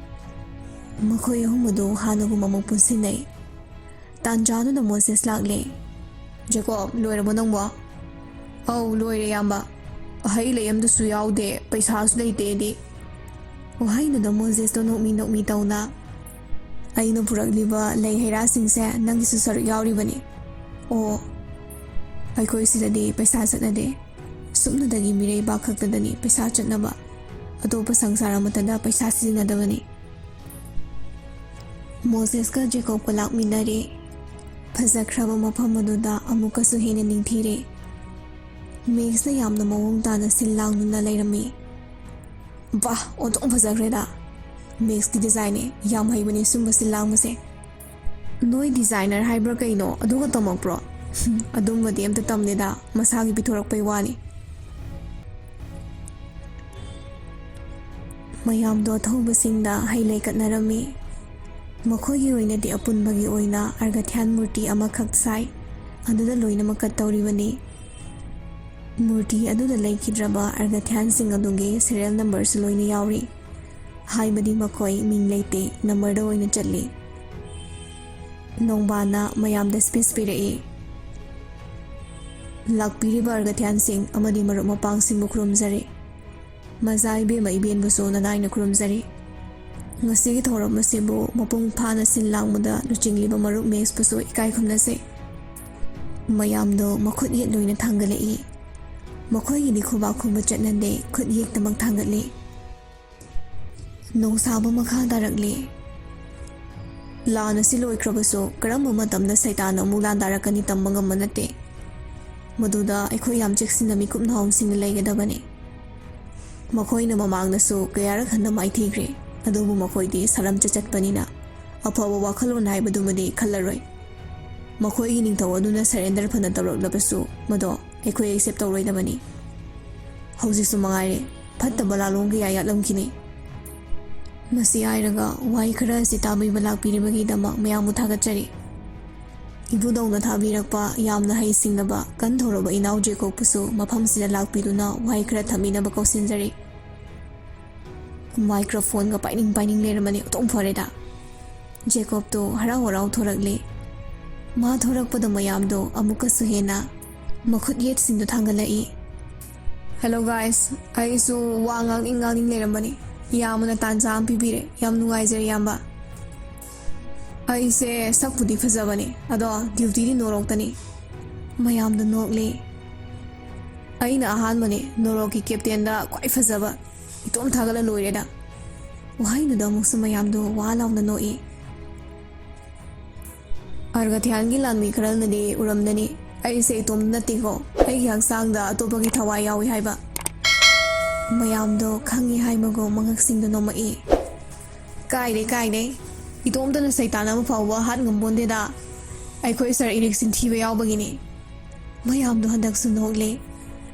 ꯃꯈꯣꯏ ꯑꯍꯨꯝ ꯑꯗꯨ ꯍꯥꯟꯅꯒꯨꯝ ꯑꯃꯨꯛ ꯄꯨꯟꯁꯤꯟꯅꯩ꯫ ꯇꯥꯟꯖꯥꯗꯨꯗ ꯃꯣꯁꯦꯁ ꯂꯥꯛꯂꯦ꯫ "ꯖꯦꯀꯣꯕ, ꯂꯣꯏꯔꯕꯣ ꯅꯪꯕꯣ?" "ꯑꯧ, ꯂꯣꯏꯔꯦ, ꯏꯌꯥꯝꯕ꯫ ꯍꯩ ꯂꯩ ꯑꯝꯇꯁꯨ ꯌꯥꯎꯗꯦ, ꯄꯩꯁꯥꯁꯨ ꯂꯩꯇꯦꯗꯤ꯫" ꯋꯥꯍꯩꯗꯨꯗ ꯃꯣꯁꯦꯁꯇꯣ ꯅꯣꯛꯃꯤ ꯅꯣꯛꯃꯤ ꯇꯧꯅ, "ꯑꯩꯅ ꯄꯨꯔꯛꯂꯤꯕ ꯂꯩ ꯍꯩꯔꯥꯁꯤꯡꯁꯦ ꯅꯪꯒꯤꯁꯨ ꯁꯔꯨꯛ ꯌꯥꯎꯔꯤꯕꯅꯤ꯫" "ꯑꯣ, ꯑꯩꯈꯣꯏ ꯁꯤꯗꯗꯤ ꯄꯩꯁꯥ ꯆꯠꯅꯗꯦ꯫ ꯁꯨꯞꯅꯗꯒꯤ ꯃꯤꯔꯩꯕꯥꯛ ꯈꯛꯇꯗꯅꯤ ꯄꯩꯁꯥ ꯆꯠꯅꯕ꯫ ꯑꯇꯣꯞꯄ ꯁꯪꯁꯥꯔ ꯑꯃꯠꯇꯗ ꯄꯩꯁꯥ ꯁꯤꯖꯤꯟꯅꯗꯕꯅꯤ꯫" ꯃꯣꯁꯦꯁꯀ ꯖꯦꯀꯣꯕꯀ ꯂꯥꯛꯃꯤꯟꯅꯔꯦ꯫ ꯐꯖꯈ꯭ꯔꯕ ꯃꯐꯝ ꯑꯗꯨꯗ ꯑꯃꯨꯛꯀꯁꯨ ꯍꯦꯟꯅ ꯅꯤꯡꯊꯤꯔꯦ꯫ ꯃꯦꯛꯁꯅ ꯌꯥꯝꯅ ꯃꯑꯣꯡ ꯇꯥꯅ ꯁꯤꯜ ꯂꯥꯡꯗꯨꯅ ꯂꯩꯔꯝꯃꯤ꯫ "ꯋꯥ, ꯑꯣꯟꯊꯣꯛꯅ ꯐꯖꯈ꯭ꯔꯦꯗ꯫ ꯃꯦꯛꯁꯀꯤ ꯗꯤꯖꯥꯏꯟꯅꯦ, ꯌꯥꯝ ꯍꯩꯕꯅꯦ ꯁꯨꯝꯕ ꯁꯤꯜ ꯂꯥꯡꯕꯁꯦ꯫" "ꯅꯣꯏ ꯗꯤꯖꯥꯏꯅꯔ ꯍꯥꯏꯕ꯭ꯔꯥ ꯀꯩꯅꯣ, ꯑꯗꯨꯒ ꯇꯝꯃꯛꯄ꯭ꯔꯣ?" "ꯑꯗꯨꯝꯕꯗꯤ ꯑꯝꯇ ꯇꯝꯗꯦꯗ, ꯃꯁꯥꯒꯤ ꯄꯤꯊꯣꯔꯛꯄꯩ ꯋꯥꯅꯤ꯫" ꯃꯌꯥꯝꯗꯣ ꯑꯊꯧꯕꯁꯤꯡꯗ ꯍꯩ ꯂꯩ ꯀꯠꯅꯔꯝꯃꯤ꯫ ꯃꯈꯣꯏꯒꯤ ꯑꯣꯏꯅꯗꯤ ꯑꯄꯨꯟꯕꯒꯤ ꯑꯣꯏꯅ ꯑꯔꯒꯊ꯭ꯌꯥꯟ ꯃꯨꯔꯇꯤ ꯑꯃꯈꯛ ꯁꯥꯏ꯫ ꯑꯗꯨꯗ ꯂꯣꯏꯅꯃꯛ ꯀꯠꯇꯧꯔꯤꯕꯅꯤ꯫ ꯃꯨꯔꯇꯤ ꯑꯗꯨꯗ ꯂꯩꯈꯤꯗ꯭ꯔꯕ ꯑꯔꯒꯊ꯭ꯌꯥꯟꯁꯤꯡ ꯑꯗꯨꯒꯤ ꯁꯦꯔꯤꯌꯦꯜ ꯅꯝꯕꯔꯁꯨ ꯂꯣꯏꯅ ꯌꯥꯎꯔꯤ꯫ ꯍꯥꯏꯕꯗꯤ ꯃꯈꯣꯏ ꯃꯤꯡ ꯂꯩꯇꯦ, ꯅꯝꯕꯔꯗ ꯑꯣꯏꯅ ꯆꯠꯂꯤ꯫ ꯅꯣꯡꯕꯥꯅ ꯃꯌꯥꯝꯗ ꯁ꯭ꯄꯤꯆ ꯄꯤꯔꯛꯏ꯫ "ꯂꯥꯛꯄꯤꯔꯤꯕ ꯑꯔꯒꯊ꯭ꯌꯥꯟꯁꯤꯡ ꯑꯃꯗꯤ ꯃꯔꯨꯞ ꯃꯄꯥꯡꯁꯤꯡꯕꯨ ꯈꯨꯔꯨꯝꯖꯔꯤ꯫ ꯃꯖꯥ ꯏꯕꯦꯝꯃ ꯏꯕꯦꯟꯕꯨꯁꯨ ꯅꯅꯥꯏꯅ ꯈꯨꯔꯨꯝꯖꯔꯤ꯫ ꯉꯁꯤꯒꯤ ꯊꯧꯔꯝ ꯑꯁꯤꯕꯨ ꯃꯄꯨꯡ ꯐꯥꯅ ꯁꯤꯜ ꯂꯥꯡꯕꯗ ꯂꯨꯆꯤꯡꯂꯤꯕ ꯃꯔꯨꯞ ꯃꯦꯛꯁꯄꯨꯁꯨ ꯏꯀꯥꯏ ꯈꯨꯝꯅꯖꯩ꯫" ꯃꯌꯥꯝꯗꯣ ꯃꯈꯨꯠ ꯌꯦꯠ ꯂꯣꯏꯅ ꯊꯥꯡꯒꯠꯂꯛꯏ꯫ ꯃꯈꯣꯏꯒꯤꯗꯤ ꯈꯨꯕꯥꯛ ꯈꯨꯕ ꯆꯠꯅꯗꯦ, ꯈꯨꯠ ꯌꯦꯛꯇꯃꯛ ꯊꯥꯡꯒꯠꯂꯤ꯫ ꯅꯣꯡꯁꯥꯕ ꯃꯈꯥ ꯇꯥꯔꯛꯂꯤ꯫ ꯂꯥꯟ ꯑꯁꯤ ꯂꯣꯏꯈ꯭ꯔꯕꯁꯨ ꯀꯔꯝꯕ ꯃꯇꯝꯗ ꯁꯩꯇꯥꯟꯅ ꯑꯃꯨꯛ ꯂꯥꯟꯗꯥꯔꯛꯀꯅꯤ ꯇꯝꯕ ꯉꯝꯕ ꯅꯠꯇꯦ꯫ ꯃꯗꯨꯗ ꯑꯩꯈꯣꯏ ꯌꯥꯝ ꯆꯦꯛꯁꯤꯟꯅ ꯃꯤꯀꯨꯞ ꯅꯥꯍꯣꯝꯁꯤꯡꯅ ꯂꯩꯒꯗꯕꯅꯤ꯫ ꯃꯈꯣꯏꯅ ꯃꯃꯥꯡꯗꯁꯨ ꯀꯌꯥꯔꯛ ꯍꯟꯅ ꯃꯥꯏꯊꯤꯈ꯭ꯔꯦ, ꯑꯗꯨꯕꯨ ꯃꯈꯣꯏꯗꯤ ꯁꯔꯝ ꯆꯠꯆꯠꯄꯅꯤꯅ ꯑꯐꯕ ꯋꯥꯈꯜꯂꯣꯟ ꯍꯥꯏꯕꯗꯨꯃꯗꯤ ꯈꯜꯂꯔꯣꯏ꯫ ꯃꯈꯣꯏꯒꯤ ꯅꯤꯡꯊꯧ ꯑꯗꯨꯅ ꯁꯔꯦꯟꯗꯔ ꯐꯅ ꯇꯧꯔꯛꯂꯕꯁꯨ ꯃꯗꯣ ꯑꯩꯈꯣꯏ ꯑꯦꯛꯁꯦꯞ ꯇꯧꯔꯣꯏꯗꯕꯅꯤ꯫ ꯍꯧꯖꯤꯛꯁꯨ ꯃꯉꯥꯏꯔꯦ, ꯐꯠꯇꯕ ꯂꯥꯂꯣꯡ ꯀꯌꯥ ꯌꯥꯠꯂꯝꯈꯤꯅꯤ꯫ ꯃꯁꯤ ꯍꯥꯏꯔꯒ ꯋꯥꯍꯩ ꯈꯔ ꯑꯁꯤ ꯇꯥꯕꯤꯕ ꯂꯥꯛꯄꯤꯔꯤꯕꯒꯤꯗꯃꯛ ꯃꯌꯥꯝꯕꯨ ꯊꯥꯒꯠꯆꯔꯤ꯫ ꯏꯕꯨꯙꯧꯅ ꯊꯥꯕꯤꯔꯛꯄ ꯌꯥꯝꯅ ꯍꯩꯁꯤꯡꯂꯕ ꯀꯟ ꯊꯧꯔꯕ ꯏꯅꯥꯎ ꯖꯦꯀꯣꯕꯄꯨꯁꯨ ꯃꯐꯝꯁꯤꯗ ꯂꯥꯛꯄꯤꯗꯨꯅ ꯋꯥꯍꯩ ꯈꯔ ꯊꯝꯕꯤꯅꯕ ꯀꯧꯁꯤꯟꯖꯔꯤ꯫ ꯃꯥꯏꯀ꯭ꯔꯣꯐꯣꯟꯒ ꯄꯥꯏꯅꯤꯡ ꯄꯥꯏꯅꯤꯡ ꯂꯩꯔꯝꯕꯅꯤ, ꯑꯣꯟꯊꯣꯛ ꯐꯔꯦꯗ꯫ ꯖꯦꯀꯣꯕꯇꯣ ꯍꯔꯥꯎ ꯍꯔꯥꯎ ꯊꯣꯔꯛꯂꯦ꯫ ꯃꯥ ꯊꯣꯔꯛꯄꯗ ꯃꯌꯥꯝꯗꯣ ꯑꯃꯨꯛꯀꯁꯨ ꯍꯦꯟꯅ ꯃꯈꯨꯠ ꯌꯦꯠꯁꯤꯡꯗꯣ ꯊꯥꯡꯒꯠꯂꯛꯏ꯫ "Hello guys, ꯑꯩꯁꯨ ꯋꯥ ꯉꯥꯡꯅꯤꯡ ꯉꯥꯡꯅꯤꯡ ꯂꯩꯔꯝꯕꯅꯤ, ꯌꯥꯝꯅ ꯇꯥꯟꯖꯥ ꯑꯃ ꯄꯤꯕꯤꯔꯦ, ꯌꯥꯝ ꯅꯨꯡꯉꯥꯏꯖꯔꯦ ꯏꯌꯥꯝꯕ꯫ ꯑꯩꯁꯦ ꯁꯛꯄꯨꯗꯤ ꯐꯖꯕꯅꯤ, ꯑꯗꯣ ꯗ꯭ꯌꯨꯇꯤꯗꯤ ꯅꯣꯔꯣꯛꯇꯅꯤ꯫" ꯃꯌꯥꯝꯗꯣ ꯅꯣꯛꯂꯦ꯫ "ꯑꯩꯅ ꯑꯍꯥꯟꯕꯅꯦ ꯅꯣꯔꯣꯛꯀꯤ ꯀꯦꯞꯇꯦꯟꯗ ꯈ꯭ꯋꯥꯏ ꯐꯖꯕ, ꯏꯇꯣꯝ ꯊꯥꯒꯠꯂ ꯂꯣꯏꯔꯦꯗ꯫" ꯋꯥꯍꯩꯗꯨꯗ ꯑꯃꯨꯛꯁꯨ ꯃꯌꯥꯝꯗꯣ ꯋꯥ ꯂꯥꯎꯅ ꯅꯣꯛꯏ꯫ ꯑꯔꯒꯊꯤꯌꯥꯟꯒꯤ ꯂꯥꯟꯃꯤ ꯈꯔꯅꯗꯤ ꯎꯔꯝꯗꯅꯤ, ꯑꯩꯁꯦ ꯏꯇꯣꯝ ꯅꯠꯇꯦꯀꯣ, ꯑꯩꯒꯤ ꯍꯛꯆꯥꯡꯗ ꯑꯇꯣꯞꯄꯒꯤ ꯊꯋꯥꯏ ꯌꯥꯎꯏ ꯍꯥꯏꯕ꯫ ꯃꯌꯥꯝꯗꯣ ꯈꯪꯉꯤ ꯍꯥꯏꯕꯒꯨꯝ ꯃꯉꯛꯁꯤꯡꯗꯣ ꯅꯣꯝꯃꯛꯏ꯫ "ꯀꯥꯏꯗꯦ, ꯀꯥꯏꯗꯦ, ꯏꯇꯣꯝꯇꯅ ꯁꯩꯇꯥꯟ ꯑꯃ ꯐꯥꯎꯕ ꯍꯥꯠ ꯉꯝꯕꯣꯟꯗꯦꯗ꯫ ꯑꯩꯈꯣꯏ ꯁꯥꯔ ꯏꯔꯤꯛ ꯆꯤꯟꯊꯤꯕ ꯌꯥꯎꯕꯒꯤꯅꯤ꯫" ꯃꯌꯥꯝꯗꯣ ꯍꯟꯗꯛꯁꯨ ꯅꯣꯛꯂꯦ꯫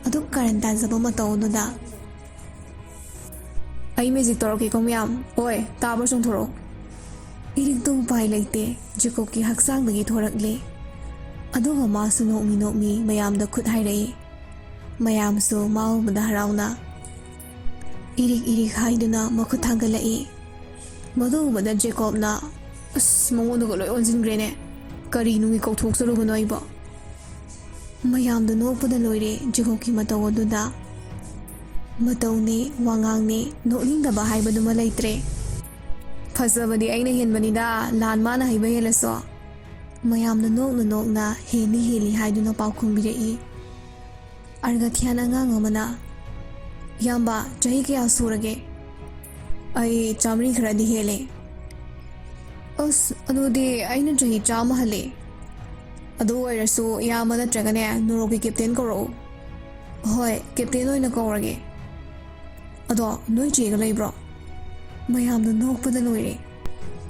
ꯑꯗꯨꯛ ꯀꯥꯔꯟ ꯇꯥꯖꯕ ꯃꯇꯧ ꯑꯗꯨꯗ꯫ "ꯑꯩ ꯃꯦꯖꯤꯛ ꯇꯧꯔꯛꯀꯦꯀꯣ ꯃꯌꯥꯝ꯫ ꯑꯣꯏ, ꯇꯥꯕ꯭ꯔꯣ? ꯆꯣꯡꯊꯣꯔꯛꯑꯣ꯫" ꯏꯔꯤꯛꯇꯣ ꯎꯄꯥꯏ ꯂꯩꯇꯦ, ꯖꯦꯀꯣꯕꯀꯤ ꯍꯛꯆꯥꯡꯗꯒꯤ ꯊꯣꯔꯛꯂꯦ꯫ ꯑꯗꯨꯒ ꯃꯥꯁꯨ ꯅꯣꯛꯃꯤ ꯅꯣꯛꯃꯤ ꯃꯌꯥꯝꯗ ꯈꯨꯠ ꯍꯥꯏꯔꯛꯏ꯫ ꯃꯌꯥꯝꯁꯨ ꯃꯥ ꯎꯕꯗ ꯍꯔꯥꯎꯅ "ꯏꯔꯤꯛ, ꯏꯔꯤꯛ" ꯍꯥꯏꯗꯨꯅ ꯃꯈꯨꯠ ꯊꯥꯡꯒꯠꯂꯛꯏ꯫ ꯃꯗꯨ ꯎꯕꯗ ꯖꯦꯀꯣꯕꯅ, "ꯑꯁ, ꯃꯉꯣꯟꯗꯒ ꯂꯣꯏ ꯑꯣꯟꯁꯤꯟꯈ꯭ꯔꯦꯅꯦ꯫ ꯀꯔꯤ ꯅꯨꯡꯒꯤ ꯀꯧꯊꯣꯛꯆꯔꯨꯕꯅꯣ ꯑꯩꯕꯣ?" ꯃꯌꯥꯝꯗꯣ ꯅꯣꯛꯄꯗ ꯂꯣꯏꯔꯦ ꯖꯦꯀꯣꯕꯀꯤ ꯃꯇꯧ ꯑꯗꯨꯗ꯫ ꯃꯇꯧꯅꯦ, ꯋꯥꯉꯥꯡꯅꯦ, ꯅꯣꯛꯅꯤꯡꯗꯕ ꯍꯥꯏꯕꯗꯨꯃ ꯂꯩꯇ꯭ꯔꯦ꯫ "ꯐꯖꯕꯗꯤ ꯑꯩꯅ ꯍꯦꯟꯕꯅꯤꯗ, ꯂꯥꯟ ꯃꯥꯅ ꯍꯩꯕ ꯍꯦꯜꯂꯁꯨ꯫" ꯃꯌꯥꯝꯅ ꯅꯣꯛꯅ ꯅꯣꯛꯅ "ꯍꯦꯜꯂꯤ, ꯍꯦꯜꯂꯤ" ꯍꯥꯏꯗꯨꯅ ꯄꯥꯎꯈꯨꯝꯕꯤꯔꯛꯏ꯫ ꯑꯔꯒꯊꯤꯌꯥꯟ ꯑꯉꯥꯡ ꯑꯃꯅ, "ꯏꯌꯥꯝꯕ, ꯆꯍꯤ ꯀꯌꯥ ꯁꯨꯔꯒꯦ?" "ꯑꯩ ꯆꯥꯃꯔꯤ ꯈꯔꯗꯤ ꯍꯦꯜꯂꯦ꯫" "ꯑꯁ, ꯑꯗꯨꯗꯤ ꯑꯩꯅ ꯆꯍꯤ ꯆꯥꯝꯃ ꯍꯜꯂꯦ꯫ ꯑꯗꯨ ꯑꯣꯏꯔꯁꯨ ꯏꯌꯥꯝꯕ ꯅꯠꯇ꯭ꯔꯒꯅꯦ ꯅꯣꯔꯣꯛꯀꯤ ꯀꯦꯞꯇꯦꯟ ꯀꯧꯔꯛꯎ꯫" "ꯍꯣꯏ, ꯀꯦꯞꯇꯦꯟ ꯑꯣꯏꯅ ꯀꯧꯔꯒꯦ꯫ ꯑꯗꯣ ꯅꯣꯏ ꯆꯦꯒ ꯂꯩꯕ꯭ꯔꯣ?" ꯃꯌꯥꯝꯗꯣ ꯅꯣꯛꯄꯗ ꯂꯣꯏꯔꯦ꯫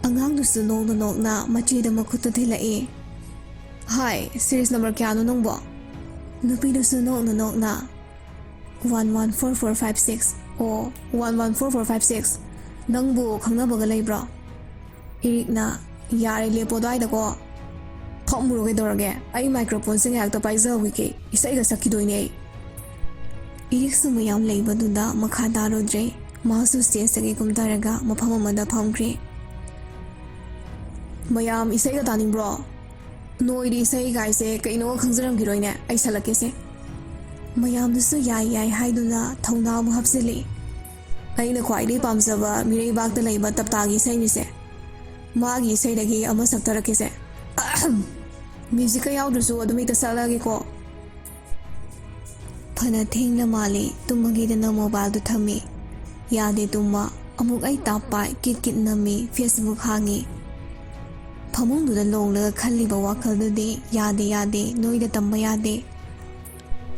ꯑꯉꯥꯡꯗꯨꯁꯨ ꯅꯣꯛꯅ ꯅꯣꯛꯅ ꯃꯆꯦꯗ ꯃꯈꯨꯠꯇ ꯊꯤꯜꯂꯛꯑꯦ꯫ "ꯍꯥꯏ, ꯁꯤꯔꯤꯁ ꯅꯝꯕꯔ ꯀꯌꯥꯅꯣ ꯅꯪꯕꯣ?" ꯅꯨꯄꯤꯗꯨꯁꯨ ꯅꯣꯛꯅ ꯅꯣꯛꯅ, "One one four four five six꯫ ꯑꯣ, one one four four five six꯫ "ꯅꯪꯕꯨ ꯈꯪꯅꯕꯒ ꯂꯩꯕ꯭ꯔꯣ?" ꯏꯔꯤꯛꯅ, "ꯌꯥꯔꯦ, ꯂꯦꯞꯄꯣ ꯑꯗꯨꯋꯥꯏꯗꯀꯣ꯫ ꯐꯝꯃꯨꯔꯣ ꯀꯩꯗꯧꯔꯒꯦ? ꯑꯩ ꯃꯥꯏꯀ꯭ꯔꯣꯐꯣꯟꯁꯦ ꯉꯥꯏꯍꯥꯛꯇ ꯄꯥꯏꯖꯍꯧꯈꯤꯒꯦ, ꯏꯁꯩꯒ ꯁꯛꯈꯤꯗꯣꯏꯅꯦ ꯑꯩ꯫" ꯏꯔꯤꯛꯁꯨ ꯃꯌꯥꯝ ꯂꯩꯕꯗꯨꯗ ꯃꯈꯥ ꯇꯥꯔꯨꯗ꯭ꯔꯦ꯫ ꯃꯥꯁꯨ ꯁ꯭ꯇꯦꯖꯇꯒꯤ ꯀꯨꯝꯊꯔꯒ ꯃꯐꯝ ꯑꯃꯗ ꯐꯝꯈ꯭ꯔꯦ꯫ "ꯃꯌꯥꯝ ꯏꯁꯩꯒ ꯇꯥꯅꯤꯡꯕ꯭ꯔꯣ? ꯅꯣꯏꯗꯤ ꯏꯁꯩ ꯀꯥꯏꯁꯦ ꯀꯩꯅꯣꯒ ꯈꯪꯖꯔꯝꯈꯤꯔꯣꯏꯅꯦ, ꯑꯩ ꯁꯜꯂꯛꯀꯦꯁꯦ꯫" ꯃꯌꯥꯝꯗꯨꯁꯨ ꯌꯥꯏ ꯌꯥꯏ ꯍꯥꯏꯗꯨꯅ ꯊꯧꯅꯥ ꯑꯃꯨꯛ ꯍꯥꯞꯆꯤꯜꯂꯤ꯫ "ꯑꯩꯅ ꯈ꯭ꯋꯥꯏꯗꯒꯤ ꯄꯥꯝꯖꯕ ꯃꯤꯔꯩꯕꯥꯛꯇ ꯂꯩꯕ ꯇꯞꯇꯥꯒꯤ ꯏꯁꯩꯅꯤꯁꯦ꯫ ꯃꯥꯒꯤ ꯏꯁꯩꯗꯒꯤ ꯑꯃ ꯁꯛꯊꯔꯛꯀꯦꯁꯦ꯫" "ꯑꯍꯝ꯫ ꯃ꯭ꯌꯨꯖꯤꯛꯀ ꯌꯥꯎꯗ꯭ꯔꯁꯨ ꯑꯗꯨꯝ ꯍꯦꯛꯇ ꯁꯛꯂꯛꯑꯒꯦꯀꯣ꯫" ꯐꯅ ꯊꯦꯡꯅ ꯃꯥꯜꯂꯤ, ꯇꯨꯝꯃꯒꯦꯗꯅ ꯃꯣꯕꯥꯏꯜꯗꯨ ꯊꯝꯃꯤ꯫ "ꯌꯥꯗꯦ ꯇꯨꯝꯕ, ꯑꯃꯨꯛ ꯑꯩ ꯇꯥꯞ ꯄꯥꯏ, ꯀꯤꯠ ꯀꯤꯠ ꯅꯝꯃꯤ, ꯐꯦꯁꯕꯨꯛ ꯍꯥꯡꯉꯤ꯫" ꯐꯃꯨꯡꯗꯨꯗ ꯂꯣꯡꯂꯒ ꯈꯜꯂꯤꯕ ꯋꯥꯈꯜꯗꯨꯗꯤ ꯌꯥꯗꯦ ꯌꯥꯗꯦ, ꯅꯣꯏꯗ ꯇꯝꯕ ꯌꯥꯗꯦ꯫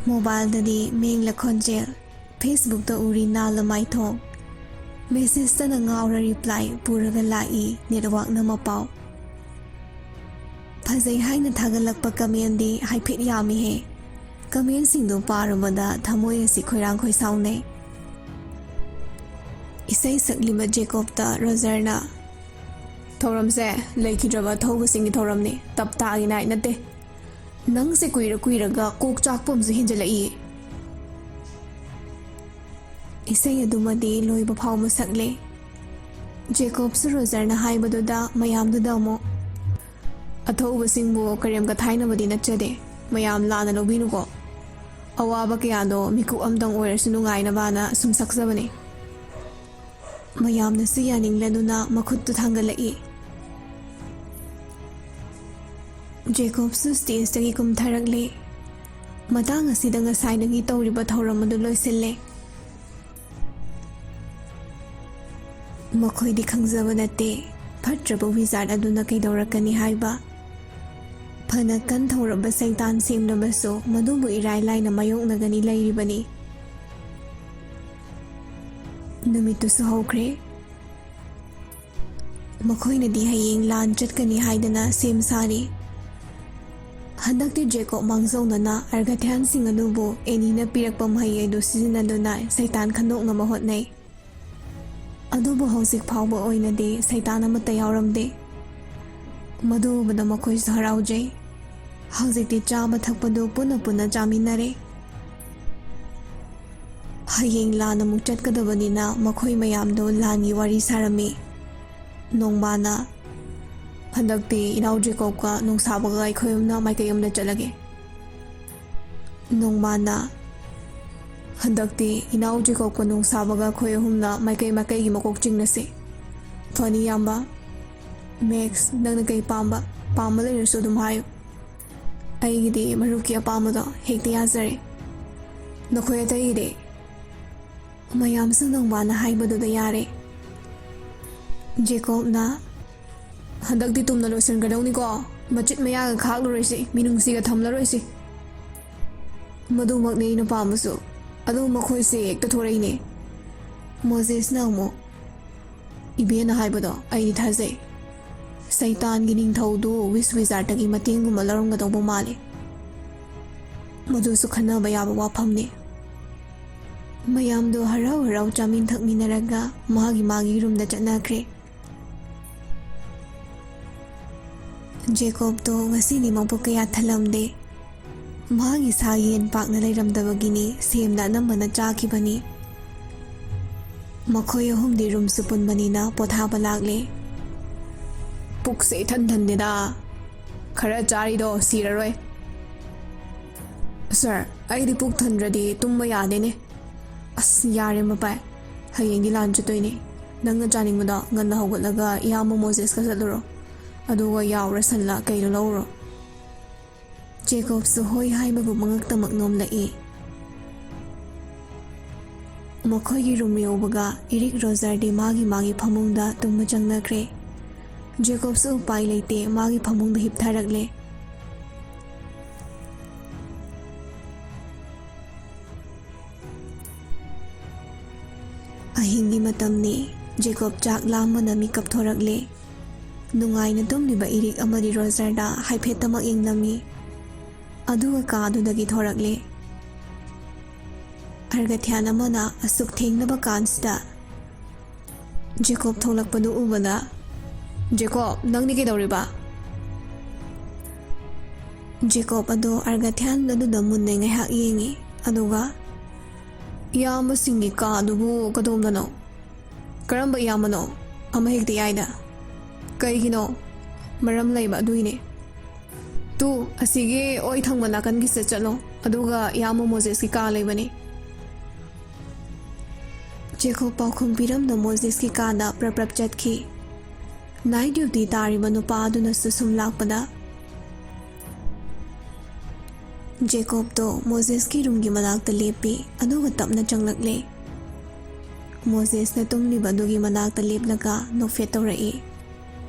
ꯃꯣꯕꯥꯏꯜꯗꯗꯤ ꯃꯦꯡꯂ ꯈꯣꯟꯖꯦꯜ, ꯐꯦꯁꯕꯨꯛꯇ ꯎꯔꯤ ꯅꯥꯜꯂ ꯃꯥꯏꯊꯣꯡ, ꯃꯦꯁꯦꯖꯇꯅ ꯉꯥꯎꯔ ꯔꯤꯄ꯭ꯂꯥꯏ ꯄꯨꯔꯒ ꯂꯥꯛꯏ ꯅꯦꯠꯋꯥꯛꯅ ꯃꯄꯥꯎ꯫ ꯐꯖꯩ ꯍꯥꯏꯅ ꯊꯥꯒꯠꯂꯛꯄ ꯀꯃꯦꯟꯗꯤ ꯍꯥꯏꯐꯦꯠ ꯌꯥꯝꯃꯤꯍꯦ꯫ ꯀꯃꯦꯟꯁꯤꯡꯗꯨ ꯄꯥꯔꯨꯕꯗ ꯊꯃꯣꯏ ꯑꯁꯤ ꯈꯣꯏꯔꯥꯡ ꯈꯣꯏꯁꯥꯎꯅꯩ꯫ ꯏꯁꯩ ꯁꯛꯂꯤꯕ ꯖꯦꯀꯣꯕꯇ ꯔꯣꯖꯔꯅ, "ꯊꯧꯔꯝꯁꯦ ꯂꯩꯈꯤꯗ꯭ꯔꯕ ꯑꯊꯧꯕꯁꯤꯡꯒꯤ ꯊꯧꯔꯝꯅꯤ, ꯇꯞꯇꯥꯒꯤ ꯅꯥꯏꯠ ꯅꯠꯇꯦ꯫ ꯅꯪꯁꯦ ꯀꯨꯏꯔ ꯀꯨꯏꯔꯒ ꯀꯣꯛ ꯆꯥꯛꯄ ꯑꯃꯁꯨ ꯍꯦꯟꯖꯜꯂꯛꯏ꯫" ꯏꯁꯩ ꯑꯗꯨꯃꯗꯤ ꯂꯣꯏꯕ ꯐꯥꯎꯕ ꯁꯛꯂꯦ꯫ ꯖꯦꯀꯣꯕꯁꯨ ꯔꯣꯖꯔꯅ ꯍꯥꯏꯕꯗꯨꯗ ꯃꯌꯥꯝꯗꯨꯗ ꯑꯃꯨꯛ, "ꯑꯊꯧꯕꯁꯤꯡꯕꯨ ꯀꯔꯦꯝ ꯀꯊꯥꯏꯅꯕꯗꯤ ꯅꯠꯆꯗꯦ, ꯃꯌꯥꯝ ꯂꯥꯟꯅ ꯂꯧꯕꯤꯅꯨꯀꯣ꯫ ꯑꯋꯥꯕ ꯀꯌꯥꯗꯣ ꯃꯤꯀꯨꯞ ꯑꯝꯇꯪ ꯑꯣꯏꯔꯁꯨ ꯅꯨꯡꯉꯥꯏꯅꯕꯅ ꯁꯨꯝ ꯁꯛꯆꯕꯅꯤ꯫" ꯃꯌꯥꯝꯅꯁꯨ ꯌꯥꯅꯤꯡꯂꯗꯨꯅ ꯃꯈꯨꯠꯇꯨ ꯊꯥꯡꯒꯠꯂꯛꯏ꯫ ꯖꯦꯀꯣꯕꯁꯨ ꯁ꯭ꯇꯦꯖꯇꯒꯤ ꯀꯨꯝꯊꯔꯛꯂꯦ꯫ ꯃꯇꯥꯡ ꯑꯁꯤꯗ ꯉꯁꯥꯏꯗꯒꯤ ꯇꯧꯔꯤꯕ ꯊꯧꯔꯝ ꯑꯗꯨ ꯂꯣꯏꯁꯤꯜꯂꯦ꯫ ꯃꯈꯣꯏꯗꯤ ꯈꯪꯖꯕ ꯅꯠꯇꯦ, ꯐꯠꯇ꯭ꯔꯕ ꯋꯤꯖꯥꯔꯗ ꯑꯗꯨꯅ ꯀꯩꯗꯧꯔꯛꯀꯅꯤ ꯍꯥꯏꯕ꯫ ꯐꯅ ꯀꯟ ꯊꯧꯔꯕ ꯁꯩꯇꯥꯟ ꯁꯦꯝꯂꯕꯁꯨ, ꯃꯗꯨꯕꯨ ꯏꯔꯥꯏ ꯂꯥꯏꯅ ꯃꯥꯌꯣꯛꯅꯒꯅꯤ ꯂꯩꯔꯤꯕꯅꯤ꯫ ꯅꯨꯃꯤꯠꯇꯨꯁꯨ ꯍꯧꯈ꯭ꯔꯦ꯫ ꯃꯈꯣꯏꯅꯗꯤ ꯍꯌꯦꯡ ꯂꯥꯟ ꯆꯠꯀꯅꯤ ꯍꯥꯏꯗꯅ ꯁꯦꯝ ꯁꯥꯔꯤ꯫ ꯍꯟꯗꯛꯇꯤ ꯖꯦꯀꯣꯕ ꯃꯥꯡꯖꯧꯅꯅ ꯑꯔꯒꯊ꯭ꯌꯥꯟꯁꯤꯡ ꯑꯗꯨꯕꯨ ꯑꯦꯅꯤꯅ ꯄꯤꯔꯛꯄ ꯃꯍꯩ ꯑꯗꯨ ꯁꯤꯖꯤꯟꯅꯗꯨꯅ ꯁꯩꯇꯥꯟ ꯈꯟꯗꯣꯛꯅꯕ ꯍꯣꯠꯅꯩ꯫ ꯑꯗꯨꯕꯨ ꯍꯧꯖꯤꯛ ꯐꯥꯎꯕ ꯑꯣꯏꯅꯗꯤ ꯁꯩꯇꯥꯟ ꯑꯃꯠꯇ ꯌꯥꯎꯔꯝꯗꯦ꯫ ꯃꯗꯨ ꯎꯕꯗ ꯃꯈꯣꯏꯁꯨ ꯍꯔꯥꯎꯖꯩ꯫ ꯍꯧꯖꯤꯛꯇꯤ ꯆꯥꯕ ꯊꯛꯄꯗꯨ ꯄꯨꯟꯅ ꯄꯨꯟꯅ ꯆꯥꯃꯤꯟꯅꯔꯦ꯫ ꯍꯌꯦꯡ ꯂꯥꯟ ꯑꯃꯨꯛ ꯆꯠꯀꯗꯕꯅꯤꯅ ꯃꯈꯣꯏ ꯃꯌꯥꯝꯗꯣ ꯂꯥꯟꯒꯤ ꯋꯥꯔꯤ ꯁꯥꯔꯝꯃꯤ꯫ ꯅꯣꯡꯃꯥꯅ, "ꯍꯟꯗꯛꯇꯤ ꯏꯅꯥꯎ ꯖꯦꯀꯣꯕꯀ ꯅꯣꯡꯁꯥꯕꯒ ꯑꯩꯈꯣꯏ ꯑꯍꯨꯝꯅ ꯃꯥꯏꯀꯩ ꯑꯃꯗ ꯆꯠꯂꯒꯦ"꯫ ꯅꯣꯡꯃꯥꯅ, "ꯍꯟꯗꯛꯇꯤ ꯏꯅꯥꯎ ꯖꯦꯀꯣꯕꯀ ꯅꯣꯡꯁꯥꯕꯒ ꯑꯩꯈꯣꯏ ꯑꯍꯨꯝꯅ ꯃꯥꯏꯀꯩ ꯃꯥꯏꯀꯩꯒꯤ ꯃꯀꯣꯛ ꯆꯤꯡꯅꯁꯤ"꯫ "ꯐꯅꯤ, ꯏꯌꯥꯝꯕ꯫ ꯃꯦꯛꯁ, ꯅꯪꯅ ꯀꯩ ꯄꯥꯝꯕ, ꯄꯥꯝꯕ ꯂꯩꯔꯁꯨ ꯑꯗꯨꯝ ꯍꯥꯏꯌꯨ꯫ ꯑꯩꯒꯤꯗꯤ ꯃꯔꯨꯞꯀꯤ ꯑꯄꯥꯝꯕꯗꯣ ꯍꯦꯛꯇ ꯌꯥꯖꯔꯦ"꯫ "ꯅꯈꯣꯏ ꯑꯇꯩꯒꯤꯗꯤ?" ꯃꯌꯥꯝꯁꯨ ꯅꯣꯡꯕꯥꯅ ꯍꯥꯏꯕꯗꯨꯗ ꯌꯥꯔꯦ꯫ ꯖꯦꯀꯣꯕꯅ, "ꯍꯟꯗꯛꯇꯤ ꯇꯨꯝꯅ ꯂꯣꯏꯁꯤꯟꯒꯗꯧꯅꯤꯀꯣ꯫ ꯃꯆꯤꯠ ꯃꯌꯥꯒ ꯈꯥꯛꯂꯔꯣꯏꯁꯤ, ꯃꯤꯅꯨꯡꯁꯤꯒ ꯊꯝꯂꯔꯣꯏꯁꯤ"꯫ "ꯃꯗꯨꯃꯛꯅꯤ ꯑꯩꯅ ꯄꯥꯝꯕꯁꯨ꯫ ꯑꯗꯨ ꯃꯈꯣꯏꯁꯦ ꯍꯦꯛꯇ ꯊꯣꯔꯛꯏꯅꯦ"꯫ ꯃꯣꯖꯦꯁꯅ ꯑꯃꯨꯛ, "ꯏꯕꯦꯟꯅ ꯍꯥꯏꯕꯗꯣ ꯑꯩꯗꯤ ꯊꯥꯖꯩ꯫ ꯁꯩꯇꯥꯟꯒꯤ ꯅꯤꯡꯊꯧꯗꯨ ꯋꯤꯁ ꯋꯤꯖꯥꯔꯗꯒꯤ ꯃꯇꯦꯡꯒꯨꯝꯕ ꯂꯧꯔꯝꯒꯗꯧꯕ ꯃꯥꯜꯂꯤ꯫ ꯃꯗꯨꯁꯨ ꯈꯟꯅꯕ ꯌꯥꯕ ꯋꯥꯐꯝꯅꯤ"꯫ ꯃꯌꯥꯝꯗꯣ ꯍꯔꯥꯎ ꯍꯔꯥꯎ ꯆꯥꯃꯤꯟ ꯊꯛꯃꯤꯟꯅꯔꯒ ꯃꯥꯒꯤ ꯃꯥꯒꯤ ꯔꯨꯝꯗ ꯆꯠꯅꯈ꯭ꯔꯦ꯫ ꯖꯦꯀꯣꯕꯇꯣ ꯉꯁꯤꯗꯤ ꯃꯕꯨꯛ ꯀꯌꯥ ꯊꯜꯂꯝꯗꯦ꯫ ꯃꯥꯒꯤ ꯁꯥ ꯌꯦꯟ ꯄꯥꯛꯅ ꯂꯩꯔꯝꯗꯕꯒꯤꯅꯤ ꯁꯦꯝꯅ ꯑꯅꯝꯕꯅ ꯆꯥꯈꯤꯕꯅꯤ꯫ ꯃꯈꯣꯏ ꯑꯍꯨꯝꯗꯤ ꯔꯨꯝꯁꯨ ꯄꯨꯟꯕꯅꯤꯅ ꯄꯣꯊꯥꯕ ꯂꯥꯛꯂꯦ꯫ "ꯄꯨꯛꯁꯦ ꯏꯊꯟ ꯊꯟꯗꯦꯗ꯫ ꯈꯔ ꯆꯥꯔꯤꯗꯣ ꯁꯤꯔꯔꯣꯏ"꯫ "ꯁꯥꯔ, ꯑꯩꯗꯤ ꯄꯨꯛ ꯊꯟꯗ꯭ꯔꯗꯤ ꯇꯨꯝꯕ ꯌꯥꯗꯦꯅꯦ"꯫ "ꯑꯁ, ꯌꯥꯔꯦ ꯃꯄꯥꯏ, ꯍꯌꯦꯡꯗꯤ ꯂꯥꯟ ꯆꯠꯇꯣꯏꯅꯦ꯫ ꯅꯪꯅ ꯆꯥꯅꯤꯡꯕꯗꯣ ꯉꯟꯅ ꯍꯧꯒꯠꯂꯒ ꯏꯌꯥꯝꯕ ꯃꯣꯖꯦꯁꯀ ꯆꯠꯂꯨꯔꯣ꯫ ꯑꯗꯨꯒ ꯌꯥꯎꯔ ꯁꯜꯂ ꯀꯩꯅꯣ ꯂꯧꯔꯣ"꯫ ꯖꯦꯀꯣꯕꯁꯨ ꯍꯣꯏ ꯍꯥꯏꯕꯒꯨꯝ ꯃꯉꯛꯇꯃꯛ ꯅꯣꯝꯂꯛꯏ꯫ ꯃꯈꯣꯏꯒꯤ ꯔꯨꯝ ꯌꯧꯕꯒ ꯏꯔꯤꯛ ꯔꯣꯖꯔꯗꯤ ꯃꯥꯒꯤ ꯃꯥꯒꯤ ꯐꯃꯨꯡꯗ ꯇꯨꯝꯕ ꯆꯪꯅꯈ꯭ꯔꯦ꯫ ꯖꯦꯀꯣꯕꯁꯨ ꯎꯄꯥꯏ ꯂꯩꯇꯦ, ꯃꯥꯒꯤ ꯐꯃꯨꯡꯗ ꯍꯤꯞꯊꯔꯛꯂꯦ꯫ ꯑꯍꯤꯡꯒꯤ ꯃꯇꯝꯅꯤ꯫ ꯖꯦꯀꯣꯕ ꯆꯥꯛ ꯂꯥꯝꯕꯅ ꯃꯤꯀꯞ ꯊꯣꯔꯛꯂꯦ꯫ ꯅꯨꯡꯉꯥꯏꯅ ꯇꯨꯝꯂꯤꯕ ꯏꯔꯤꯛ ꯑꯃꯗꯤ ꯔꯣꯖꯔꯗ ꯍꯥꯏꯐꯦꯠꯇꯃꯛ ꯌꯦꯡꯂꯝꯃꯤ꯫ ꯑꯗꯨꯒ ꯀꯥꯗꯨꯗꯒꯤ ꯊꯣꯔꯛꯂꯦ꯫ ꯑꯔꯒꯊ꯭ꯌꯥꯟ ꯑꯃꯅ ꯑꯁꯨꯛ ꯊꯦꯡꯂꯕ ꯀꯥꯟꯁꯤꯗ ꯖꯦꯀꯣꯕ ꯊꯣꯛꯂꯛꯄꯗꯨ ꯎꯕꯗ, "ꯖꯦꯀꯣꯕ, ꯅꯪꯗꯤ ꯀꯩꯗꯧꯔꯤꯕ?" ꯖꯦꯀꯣꯕ ꯑꯗꯣ ꯑꯔꯒꯊ꯭ꯌꯥꯟ ꯑꯗꯨꯗ ꯃꯨꯟꯅ ꯉꯥꯏꯍꯥꯛ ꯌꯦꯡꯉꯤ, ꯑꯗꯨꯒ, "ꯏꯌꯥꯝꯕꯁꯤꯡꯒꯤ ꯀꯥ ꯑꯗꯨꯕꯨ ꯀꯗꯣꯝꯗꯅꯣ? ꯀꯔꯝꯕ ꯏꯌꯥꯝꯕꯅꯣ? ꯑꯃ ꯍꯦꯛꯇ ꯌꯥꯏꯗ꯫ ꯀꯩꯒꯤꯅꯣ? ꯃꯔꯝ ꯂꯩꯕ ꯑꯗꯨꯏꯅꯦ꯫ ꯇꯨ, ꯑꯁꯤꯒꯤ ꯑꯣꯏ ꯊꯪꯕ ꯅꯥꯀꯟꯒꯤꯁꯤꯗ ꯆꯠꯂꯣ, ꯑꯗꯨꯒ ꯏꯌꯥꯝꯕ ꯃꯣꯖꯦꯁꯀꯤ ꯀꯥ ꯂꯩꯕꯅꯤ꯫" ꯖꯦꯀꯣꯕ ꯄꯥꯎꯈꯨꯝ ꯄꯤꯔꯝꯗ ꯃꯣꯖꯦꯁꯀꯤ ꯀꯥꯗ ꯄ꯭ꯔꯞ ꯄ꯭ꯔꯞ ꯆꯠꯈꯤ꯫ ꯅꯥꯏꯠ ꯗ꯭ꯌꯨꯇꯤ ꯇꯥꯔꯤꯕ ꯅꯨꯄꯥ ꯑꯗꯨꯅꯁꯨ ꯁꯨꯝ ꯂꯥꯛꯄꯗ, ꯖꯦꯀꯣꯕꯇꯣ ꯃꯣꯖꯦꯁꯀꯤ ꯔꯨꯝꯒꯤ ꯃꯅꯥꯛꯇ ꯂꯦꯞꯄꯤ, ꯑꯗꯨꯒ ꯇꯞꯅ ꯆꯪꯂꯛꯂꯦ꯫ ꯃꯣꯖꯦꯁꯅ ꯇꯨꯝꯂꯤꯕ ꯑꯗꯨꯒꯤ ꯃꯅꯥꯛꯇ ꯂꯦꯞꯂꯒ ꯅꯣꯛꯐꯦꯠ ꯇꯧꯔꯛꯏ꯫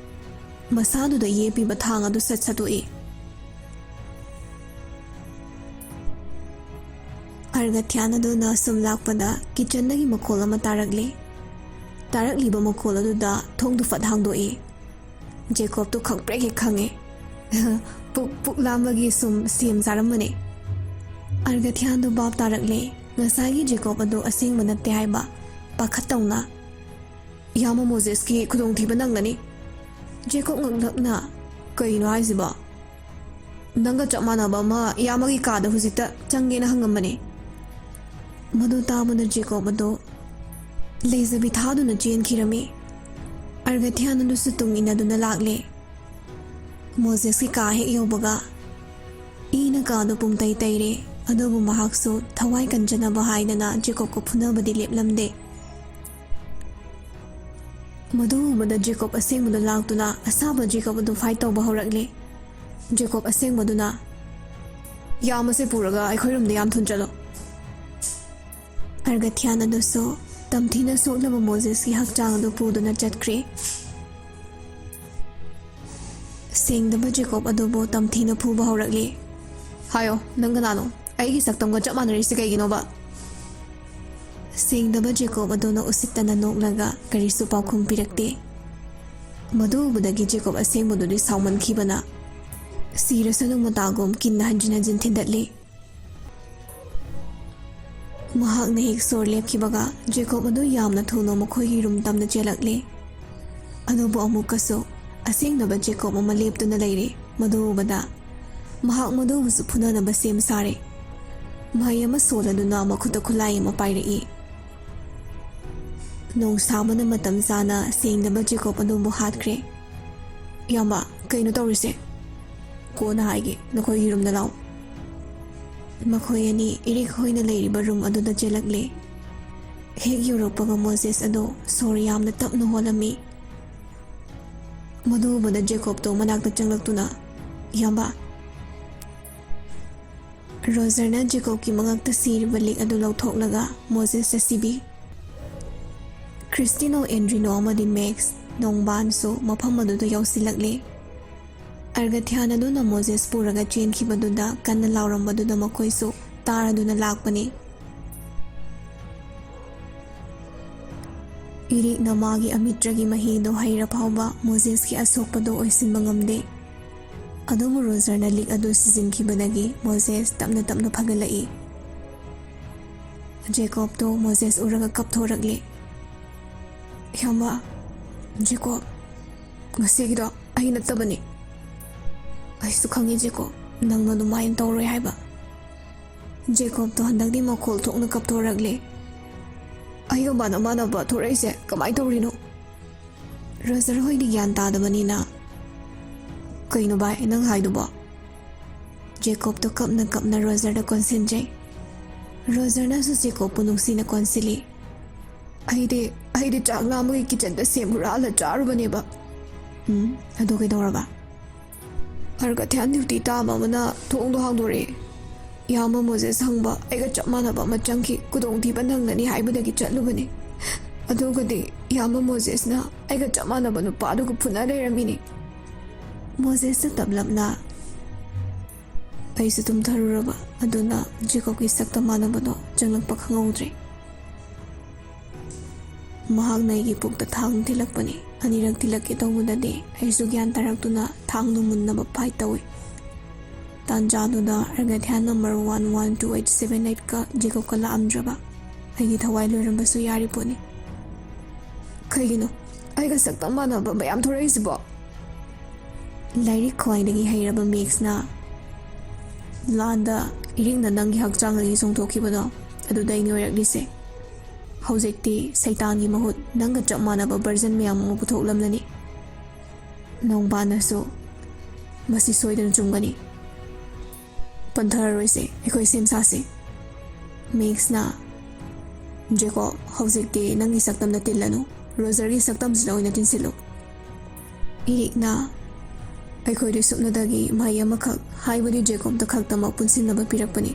ꯃꯁꯥꯗꯨꯗ ꯌꯦꯞꯄꯤꯕ ꯊꯥꯡ ꯑꯗꯨ ꯁꯠ ꯁꯠꯇꯣꯛꯏ꯫ ꯑꯔꯒꯊ꯭ꯌꯥꯟ ꯑꯗꯨꯅ ꯁꯨꯝ ꯂꯥꯛꯄꯗ ꯀꯤꯆꯟꯗꯒꯤ ꯃꯈꯣꯜ ꯑꯃ ꯇꯥꯔꯛꯂꯤ꯫ ꯇꯥꯔꯛꯂꯤꯕ ꯃꯈꯣꯜ ꯑꯗꯨꯗ ꯊꯣꯡꯗꯨ ꯐꯠ ꯍꯥꯡꯗꯣꯛꯏ꯫ ꯖꯦꯀꯣꯕꯇꯨ ꯈꯪꯄ꯭ꯔꯦꯛ ꯍꯦꯛ ꯈꯪꯉꯦ꯫ ꯄꯨꯛ, ꯄꯨꯛ ꯂꯥꯝꯕꯒꯤ ꯁꯨꯝ ꯁꯦꯝ ꯆꯥꯔꯝꯕꯅꯦ꯫ ꯑꯔꯒꯊ꯭ꯌꯥꯟꯗꯨ ꯚꯥꯞ ꯇꯥꯔꯛꯂꯦ꯫ ꯉꯁꯥꯏꯒꯤ ꯖꯦꯀꯣꯕ ꯑꯗꯨ ꯑꯁꯦꯡꯕ ꯅꯠꯇꯦ ꯍꯥꯏꯕ꯫ ꯄꯥꯈꯠꯇꯧꯅ, "ꯏꯌꯥꯝꯕ ꯃꯣꯖꯦꯁꯀꯤ ꯈꯨꯗꯣꯡꯊꯤꯕ ꯅꯪꯒꯅꯤ꯫" ꯖꯦꯀꯣꯕ ꯉꯛꯂꯛꯅ, "ꯀꯩꯅꯣ ꯍꯥꯏꯁꯤꯕꯣ? ꯅꯪꯒ ꯆꯞ ꯃꯥꯟꯅꯕ ꯑꯃ ꯏꯌꯥꯝꯕꯒꯤ ꯀꯥꯗ ꯍꯧꯖꯤꯛꯇ ꯆꯪꯒꯦꯅ ꯍꯪꯉꯝꯕꯅꯦ꯫" ꯃꯗꯨ ꯇꯥꯕꯗ ꯖꯦꯀꯣꯕ ꯑꯗꯨ ꯂꯩꯖꯕꯤ ꯊꯥꯗꯨꯅ ꯆꯦꯟꯈꯤꯔꯝꯃꯤ꯫ ꯑꯔꯒꯊ꯭ꯌꯥꯟ ꯑꯗꯨꯁꯨ ꯇꯨꯡ ꯏꯟꯅꯗꯨꯅ ꯂꯥꯛꯂꯦ꯫ ꯃꯣꯖꯦꯁꯀꯤ ꯀꯥ ꯍꯦꯛ ꯌꯧꯕꯒ ꯏꯅ ꯀꯥꯗꯨ ꯄꯨꯝꯇꯩ ꯇꯩꯔꯦ, ꯑꯗꯨꯕꯨ ꯃꯍꯥꯛꯁꯨ ꯊꯋꯥꯏ ꯀꯟꯖꯅꯕ ꯍꯥꯏꯗꯅ ꯖꯦꯀꯣꯕꯀ ꯐꯨꯅꯕꯗꯤ ꯂꯦꯞꯂꯝꯗꯦ꯫ ꯃꯗꯨ ꯎꯕꯗ ꯖꯦꯀꯣꯕ ꯑꯁꯦꯡꯕꯗꯨ ꯂꯥꯛꯇꯨꯅ ꯑꯁꯥꯕ ꯖꯦꯀꯣꯕ ꯑꯗꯨ ꯐꯥꯏꯠ ꯇꯧꯕ ꯍꯧꯔꯛꯂꯦ꯫ ꯖꯦꯀꯣꯕ ꯑꯁꯦꯡꯕꯗꯨꯅ, "ꯌꯥꯝ ꯑꯁꯦ ꯄꯨꯔꯒ ꯑꯩꯈꯣꯏ ꯔꯨꯝꯗ ꯌꯥꯝ ꯊꯨꯅ ꯆꯠꯂꯣ꯫" ꯑꯔꯒꯊ꯭ꯌꯥꯟ ꯑꯗꯨꯁꯨ ꯇꯝꯊꯤꯅ ꯁꯣꯛꯂꯕ ꯃꯣꯖꯦꯁꯀꯤ ꯍꯛꯆꯥꯡ ꯑꯗꯨ ꯄꯨꯗꯨꯅ ꯆꯠꯈ꯭ꯔꯦ꯫ ꯁꯦꯡꯗꯕ ꯖꯦꯀꯣꯕ ꯑꯗꯨꯕꯨ ꯇꯝꯊꯤꯅ ꯐꯨꯕ ꯍꯧꯔꯛꯂꯤ꯫ "ꯍꯥꯏꯌꯣ, ꯅꯪ ꯀꯅꯥꯅꯣ? ꯑꯩꯒꯤ ꯁꯛꯇꯝꯒ ꯆꯞ ꯃꯥꯟꯅꯔꯤꯁꯤ ꯀꯩꯒꯤꯅꯣꯕ?" ꯁꯦꯡꯗꯕ ꯖꯦꯀꯣꯕ ꯑꯗꯨꯅ ꯎꯁꯤꯠꯇꯅ ꯅꯣꯛꯂꯒ ꯀꯔꯤꯁꯨ ꯄꯥꯎꯈꯨꯝ ꯄꯤꯔꯛꯇꯦ꯫ ꯃꯗꯨ ꯎꯕꯗꯒꯤ ꯖꯦꯀꯣꯕ ꯑꯁꯦꯡꯕꯗꯨꯗꯤ ꯁꯥꯎꯃꯟꯈꯤꯕꯅ ꯁꯤꯔꯁꯅꯨ ꯃꯇꯥꯒꯨꯝ ꯀꯤꯟꯅ ꯍꯟꯖꯤꯟ ꯍꯟꯖꯤꯟ ꯊꯤꯟꯗꯠꯂꯤ꯫ ꯃꯍꯥꯛꯅ ꯍꯦꯛ ꯁꯣꯔ ꯂꯦꯞꯈꯤꯕꯒ ꯖꯦꯀꯣꯕ ꯑꯗꯨ ꯌꯥꯝꯅ ꯊꯨꯅ ꯃꯈꯣꯏꯒꯤ ꯔꯨꯝ ꯇꯝꯅ ꯆꯦꯜꯂꯛꯂꯦ꯫ ꯑꯗꯨꯕꯨ ꯑꯃꯨꯛꯀꯁꯨ ꯑꯁꯦꯡꯗꯕ ꯖꯦꯀꯣꯕ ꯑꯃ ꯂꯦꯞꯇꯨꯅ ꯂꯩꯔꯦ꯫ ꯃꯗꯨ ꯎꯕꯗ ꯃꯍꯥꯛ ꯃꯗꯨꯕꯨꯁꯨ ꯐꯨꯅꯅꯕ ꯁꯦꯝ ꯁꯥꯔꯦ꯫ ꯃꯍꯩ ꯑꯃ ꯁꯣꯜꯂꯗꯨꯅ ꯃꯈꯨꯠꯇ ꯈꯨꯠꯂꯥꯏ ꯑꯃ ꯄꯥꯏꯔꯛꯏ꯫ ꯅꯣꯡꯁꯥꯕꯅ ꯃꯇꯝ ꯆꯥꯅ ꯁꯦꯡꯗꯕ ꯖꯦꯀꯣꯕ ꯑꯗꯨꯕꯨ ꯍꯥꯠꯈ꯭ꯔꯦ꯫ "ꯏꯌꯥꯝꯕ, ꯀꯩꯅꯣ ꯇꯧꯔꯤꯁꯦ? ꯀꯣꯟꯅ ꯍꯥꯏꯒꯦ, ꯅꯈꯣꯏꯒꯤ ꯔꯨꯝꯗ ꯂꯥꯛꯑꯣ꯫" ꯃꯈꯣꯏ ꯑꯅꯤ ꯏꯔꯤꯛ ꯍꯣꯏꯅ ꯂꯩꯔꯤꯕ ꯔꯨꯝ ꯑꯗꯨꯗ ꯆꯦꯜꯂꯛꯂꯦ꯫ ꯍꯦꯛ ꯌꯧꯔꯛꯄꯒ ꯃꯣꯖꯦꯁ ꯑꯗꯨ ꯁꯣꯔ ꯌꯥꯝꯅ ꯇꯞꯅ ꯍꯣꯜꯂꯝꯃꯤ꯫ ꯃꯗꯨ ꯎꯕꯗ ꯖꯦꯀꯣꯕꯇꯣ ꯃꯅꯥꯛꯇ ꯆꯪꯂꯛꯇꯨꯅ, "ꯏꯌꯥꯝꯕ꯫" ꯔꯣꯖꯔꯅ ꯖꯦꯀꯣꯕꯀꯤ ꯃꯉꯛꯇ ꯁꯤꯔꯤꯕ ꯂꯤꯛ ꯑꯗꯨ ꯂꯧꯊꯣꯛꯂꯒ ꯃꯣꯖꯦꯁꯇ ꯁꯤꯕꯤ꯫ ꯀ꯭ꯔꯤꯁꯇꯤꯅꯣ, ꯑꯦꯟꯗ꯭ꯔꯤꯅꯣ ꯑꯃꯗꯤ ꯃꯦꯛꯁ ꯅꯣꯡꯕꯥꯟꯁꯨ ꯃꯐꯝ ꯑꯗꯨꯗ ꯌꯧꯁꯤꯜꯂꯛꯂꯦ꯫ ꯑꯔꯒꯊ꯭ꯌꯥꯟ ꯑꯗꯨꯅ ꯃꯣꯖꯦꯁ ꯄꯨꯔꯒ ꯆꯦꯟꯈꯤꯕꯗꯨꯗ ꯀꯟꯅ ꯂꯥꯎꯔꯝꯕꯗꯨꯗ ꯃꯈꯣꯏꯁꯨ ꯇꯥꯔꯗꯨꯅ ꯂꯥꯛꯄꯅꯤ꯫ ꯏꯔꯤꯛꯅ ꯃꯥꯒꯤ ꯑꯃꯤꯇ꯭ꯔꯒꯤ ꯃꯍꯤꯗꯨ ꯍꯩꯔ ꯐꯥꯎꯕ ꯃꯣꯖꯦꯁꯀꯤ ꯑꯁꯣꯛꯄꯗꯨ ꯑꯣꯏꯁꯤꯟꯕ ꯉꯝꯗꯦ꯫ ꯑꯗꯨꯕꯨ ꯔꯣꯖꯔꯅ ꯂꯤꯛ ꯑꯗꯨ ꯁꯤꯖꯤꯟꯈꯤꯕꯗꯒꯤ ꯃꯣꯖꯦꯁ ꯇꯞꯅ ꯇꯞꯅ ꯐꯒꯠꯂꯛꯏ꯫ ꯖꯦꯀꯣꯕꯇꯣ ꯃꯣꯖꯦꯁ ꯎꯔꯒ ꯀꯞꯊꯣꯔꯛꯂꯦ꯫ "ꯏꯌꯥꯝꯕ, ꯖꯦꯀꯣꯕ, ꯉꯁꯤꯒꯤꯗꯣ ꯑꯩ ꯅꯠꯇꯕꯅꯤ꯫ ꯑꯩꯁꯨ ꯈꯪꯉꯤ ꯖꯦꯀꯣꯕ, ꯅꯪꯅ ꯑꯗꯨꯃꯥꯏꯅ ꯇꯧꯔꯣꯏ ꯍꯥꯏꯕ꯫" ꯖꯦꯀꯣꯕꯇꯣ ꯍꯟꯗꯛꯇꯤ ꯃꯈꯣꯜ ꯊꯣꯛꯅ ꯀꯞꯊꯣꯔꯛꯂꯦ꯫ "ꯑꯩꯒ ꯃꯥꯟꯅ ꯃꯥꯟꯅꯕ ꯊꯣꯔꯛꯏꯁꯦ ꯀꯃꯥꯏꯅ ꯇꯧꯔꯤꯅꯣ?" ꯔꯣꯖꯔ ꯍꯣꯏꯗꯤ ꯒ꯭ꯌꯥꯟ ꯇꯥꯗꯕꯅꯤꯅ, "ꯀꯩꯅꯣ ꯚꯥꯏ ꯅꯪ ꯍꯥꯏꯗꯨꯕꯣ?" ꯖꯦꯀꯣꯕꯇꯣ ꯀꯞꯅ ꯀꯞꯅ ꯔꯣꯖꯔꯗ ꯀꯣꯟꯁꯤꯟꯖꯩ꯫ ꯔꯣꯖꯔꯅꯁꯨ ꯖꯦꯀꯣꯕꯄꯨ ꯅꯨꯡꯁꯤꯅ ꯀꯣꯟꯁꯤꯜꯂꯤ꯫ "ꯑꯩꯗꯤ, ꯑꯩꯗꯤ ꯆꯥꯛ ꯂꯥꯝꯕꯒꯤ ꯀꯤꯆꯟꯗ ꯁꯦꯝ ꯍꯨꯔꯥꯜꯂ ꯆꯥꯔꯨꯕꯅꯦꯕ꯫" "ꯎꯝ, ꯑꯗꯨ ꯀꯩꯗꯧꯔꯕ?" "ꯑꯔꯒꯊ꯭ꯌꯥꯟ ꯗ꯭ꯌꯨꯇꯤ ꯇꯥꯕ ꯑꯃꯅ ꯊꯣꯡꯗꯣ ꯍꯥꯡꯗꯣꯔꯛꯑꯦ꯫ ꯏꯌꯥꯝꯕ ꯃꯣꯖꯦꯁ ꯍꯪꯕ ꯑꯩꯒ ꯆꯞ ꯃꯥꯟꯅꯕ ꯑꯃ ꯆꯪꯈꯤ, ꯈꯨꯗꯣꯡꯊꯤꯕ ꯅꯪꯒꯅꯤ ꯍꯥꯏꯕꯗꯒꯤ ꯆꯠꯂꯨꯕꯅꯤ꯫ ꯑꯗꯨꯒꯗꯤ ꯏꯌꯥꯝꯕ ꯃꯣꯖꯦꯁꯅ ꯑꯩꯒ ꯆꯞ ꯃꯥꯟꯅꯕ ꯅꯨꯄꯥꯗꯨꯒ ꯐꯨꯅ ꯂꯩꯔꯝꯃꯤꯅꯤ꯫" ꯃꯣꯖꯦꯁꯇ ꯇꯞꯂꯞꯅ, "ꯑꯩꯁꯨ ꯇꯨꯝꯊꯔꯨꯔꯕ, ꯑꯗꯨꯅ ꯖꯦꯀꯣꯕꯀꯤ ꯁꯛꯇ ꯃꯥꯟꯅꯕꯗꯣ ꯆꯪꯂꯛꯄ ꯈꯪꯍꯧꯗ꯭ꯔꯦ꯫ ꯃꯍꯥꯛꯅ ꯑꯩꯒꯤ ꯄꯨꯛꯇ ꯊꯥꯡꯅ ꯊꯤꯜꯂꯛꯄꯅꯤ꯫ ꯑꯅꯤꯔꯛ ꯊꯤꯜꯂꯛꯀꯦ ꯇꯧꯕꯗꯗꯤ ꯑꯩꯁꯨ ꯒ꯭ꯌꯥꯟ ꯇꯥꯔꯛꯇꯨꯅ ꯊꯥꯡꯗꯨ ꯃꯨꯟꯅꯕ ꯐꯥꯏꯠ ꯇꯧꯏ꯫ ꯇꯥꯟꯖꯥꯗꯨꯗ ꯑꯔꯒꯊ꯭ꯌꯥꯟ number one one two eight seven ꯑꯩꯠꯀ ꯖꯦꯀꯣꯕꯀ ꯂꯥꯛꯑꯝꯗ꯭ꯔꯕ ꯑꯩꯒꯤ ꯊꯋꯥꯏ ꯂꯣꯏꯔꯝꯕꯁꯨ ꯌꯥꯔꯤ ꯄꯣꯠꯅꯤ꯫ ꯀꯩꯒꯤꯅꯣ? ꯑꯩꯒ ꯁꯛꯇꯝ ꯃꯥꯟꯅꯕ ꯃꯌꯥꯝ ꯊꯣꯔꯛꯏꯁꯤꯕꯣ? ꯂꯥꯏꯔꯤꯛ ꯈ꯭ꯋꯥꯏꯗꯒꯤ ꯍꯩꯔꯕ ꯃꯦꯛꯁꯅ ꯂꯥꯟꯗ ꯏꯔꯤꯛꯅ ꯅꯪꯒꯤ ꯍꯛꯆꯥꯡꯗꯒꯤ ꯆꯣꯡꯊꯣꯛꯈꯤꯕꯗꯣ, ꯑꯗꯨꯗꯩꯅꯦ ꯑꯣꯏꯔꯛꯂꯤꯁꯦ꯫ ꯍꯧꯖꯤꯛꯇꯤ ꯁꯩꯇꯥꯟꯒꯤ ꯃꯍꯨꯠ ꯅꯪꯒ ꯆꯞ ꯃꯥꯟꯅꯕ ꯚꯔꯖꯟ ꯃꯌꯥꯝ ꯑꯃ ꯄꯨꯊꯣꯛꯂꯝꯂꯅꯤ꯫ ꯅꯣꯡꯕꯥꯅꯁꯨ ꯃꯁꯤ ꯁꯣꯏꯗꯅ ꯆꯨꯝꯒꯅꯤ꯫ ꯄꯟꯊꯔꯔꯣꯏꯁꯦ, ꯑꯩꯈꯣꯏ ꯁꯦꯝ ꯁꯥꯁꯦ꯫ ꯃꯦꯛꯁꯅ, "ꯖꯦꯀꯣꯕ, ꯍꯧꯖꯤꯛꯇꯤ ꯅꯪꯒꯤ ꯁꯛꯇꯝꯗ ꯇꯤꯜꯂꯅꯨ, ꯔꯣꯖꯔꯒꯤ ꯁꯛꯇꯝꯁꯤꯗ ꯑꯣꯏꯅ ꯇꯤꯟꯁꯤꯜꯂꯨ꯫" ꯏꯔꯤꯛꯅ, "ꯑꯩꯈꯣꯏꯗꯤ ꯁꯨꯞꯅꯇꯒꯤ ꯃꯍꯩ ꯑꯃꯈꯛ, ꯍꯥꯏꯕꯗꯤ ꯖꯦꯀꯣꯕꯇ ꯈꯛꯇꯃꯛ ꯄꯨꯟꯁꯤꯟꯅꯕ ꯄꯤꯔꯛꯄꯅꯤ꯫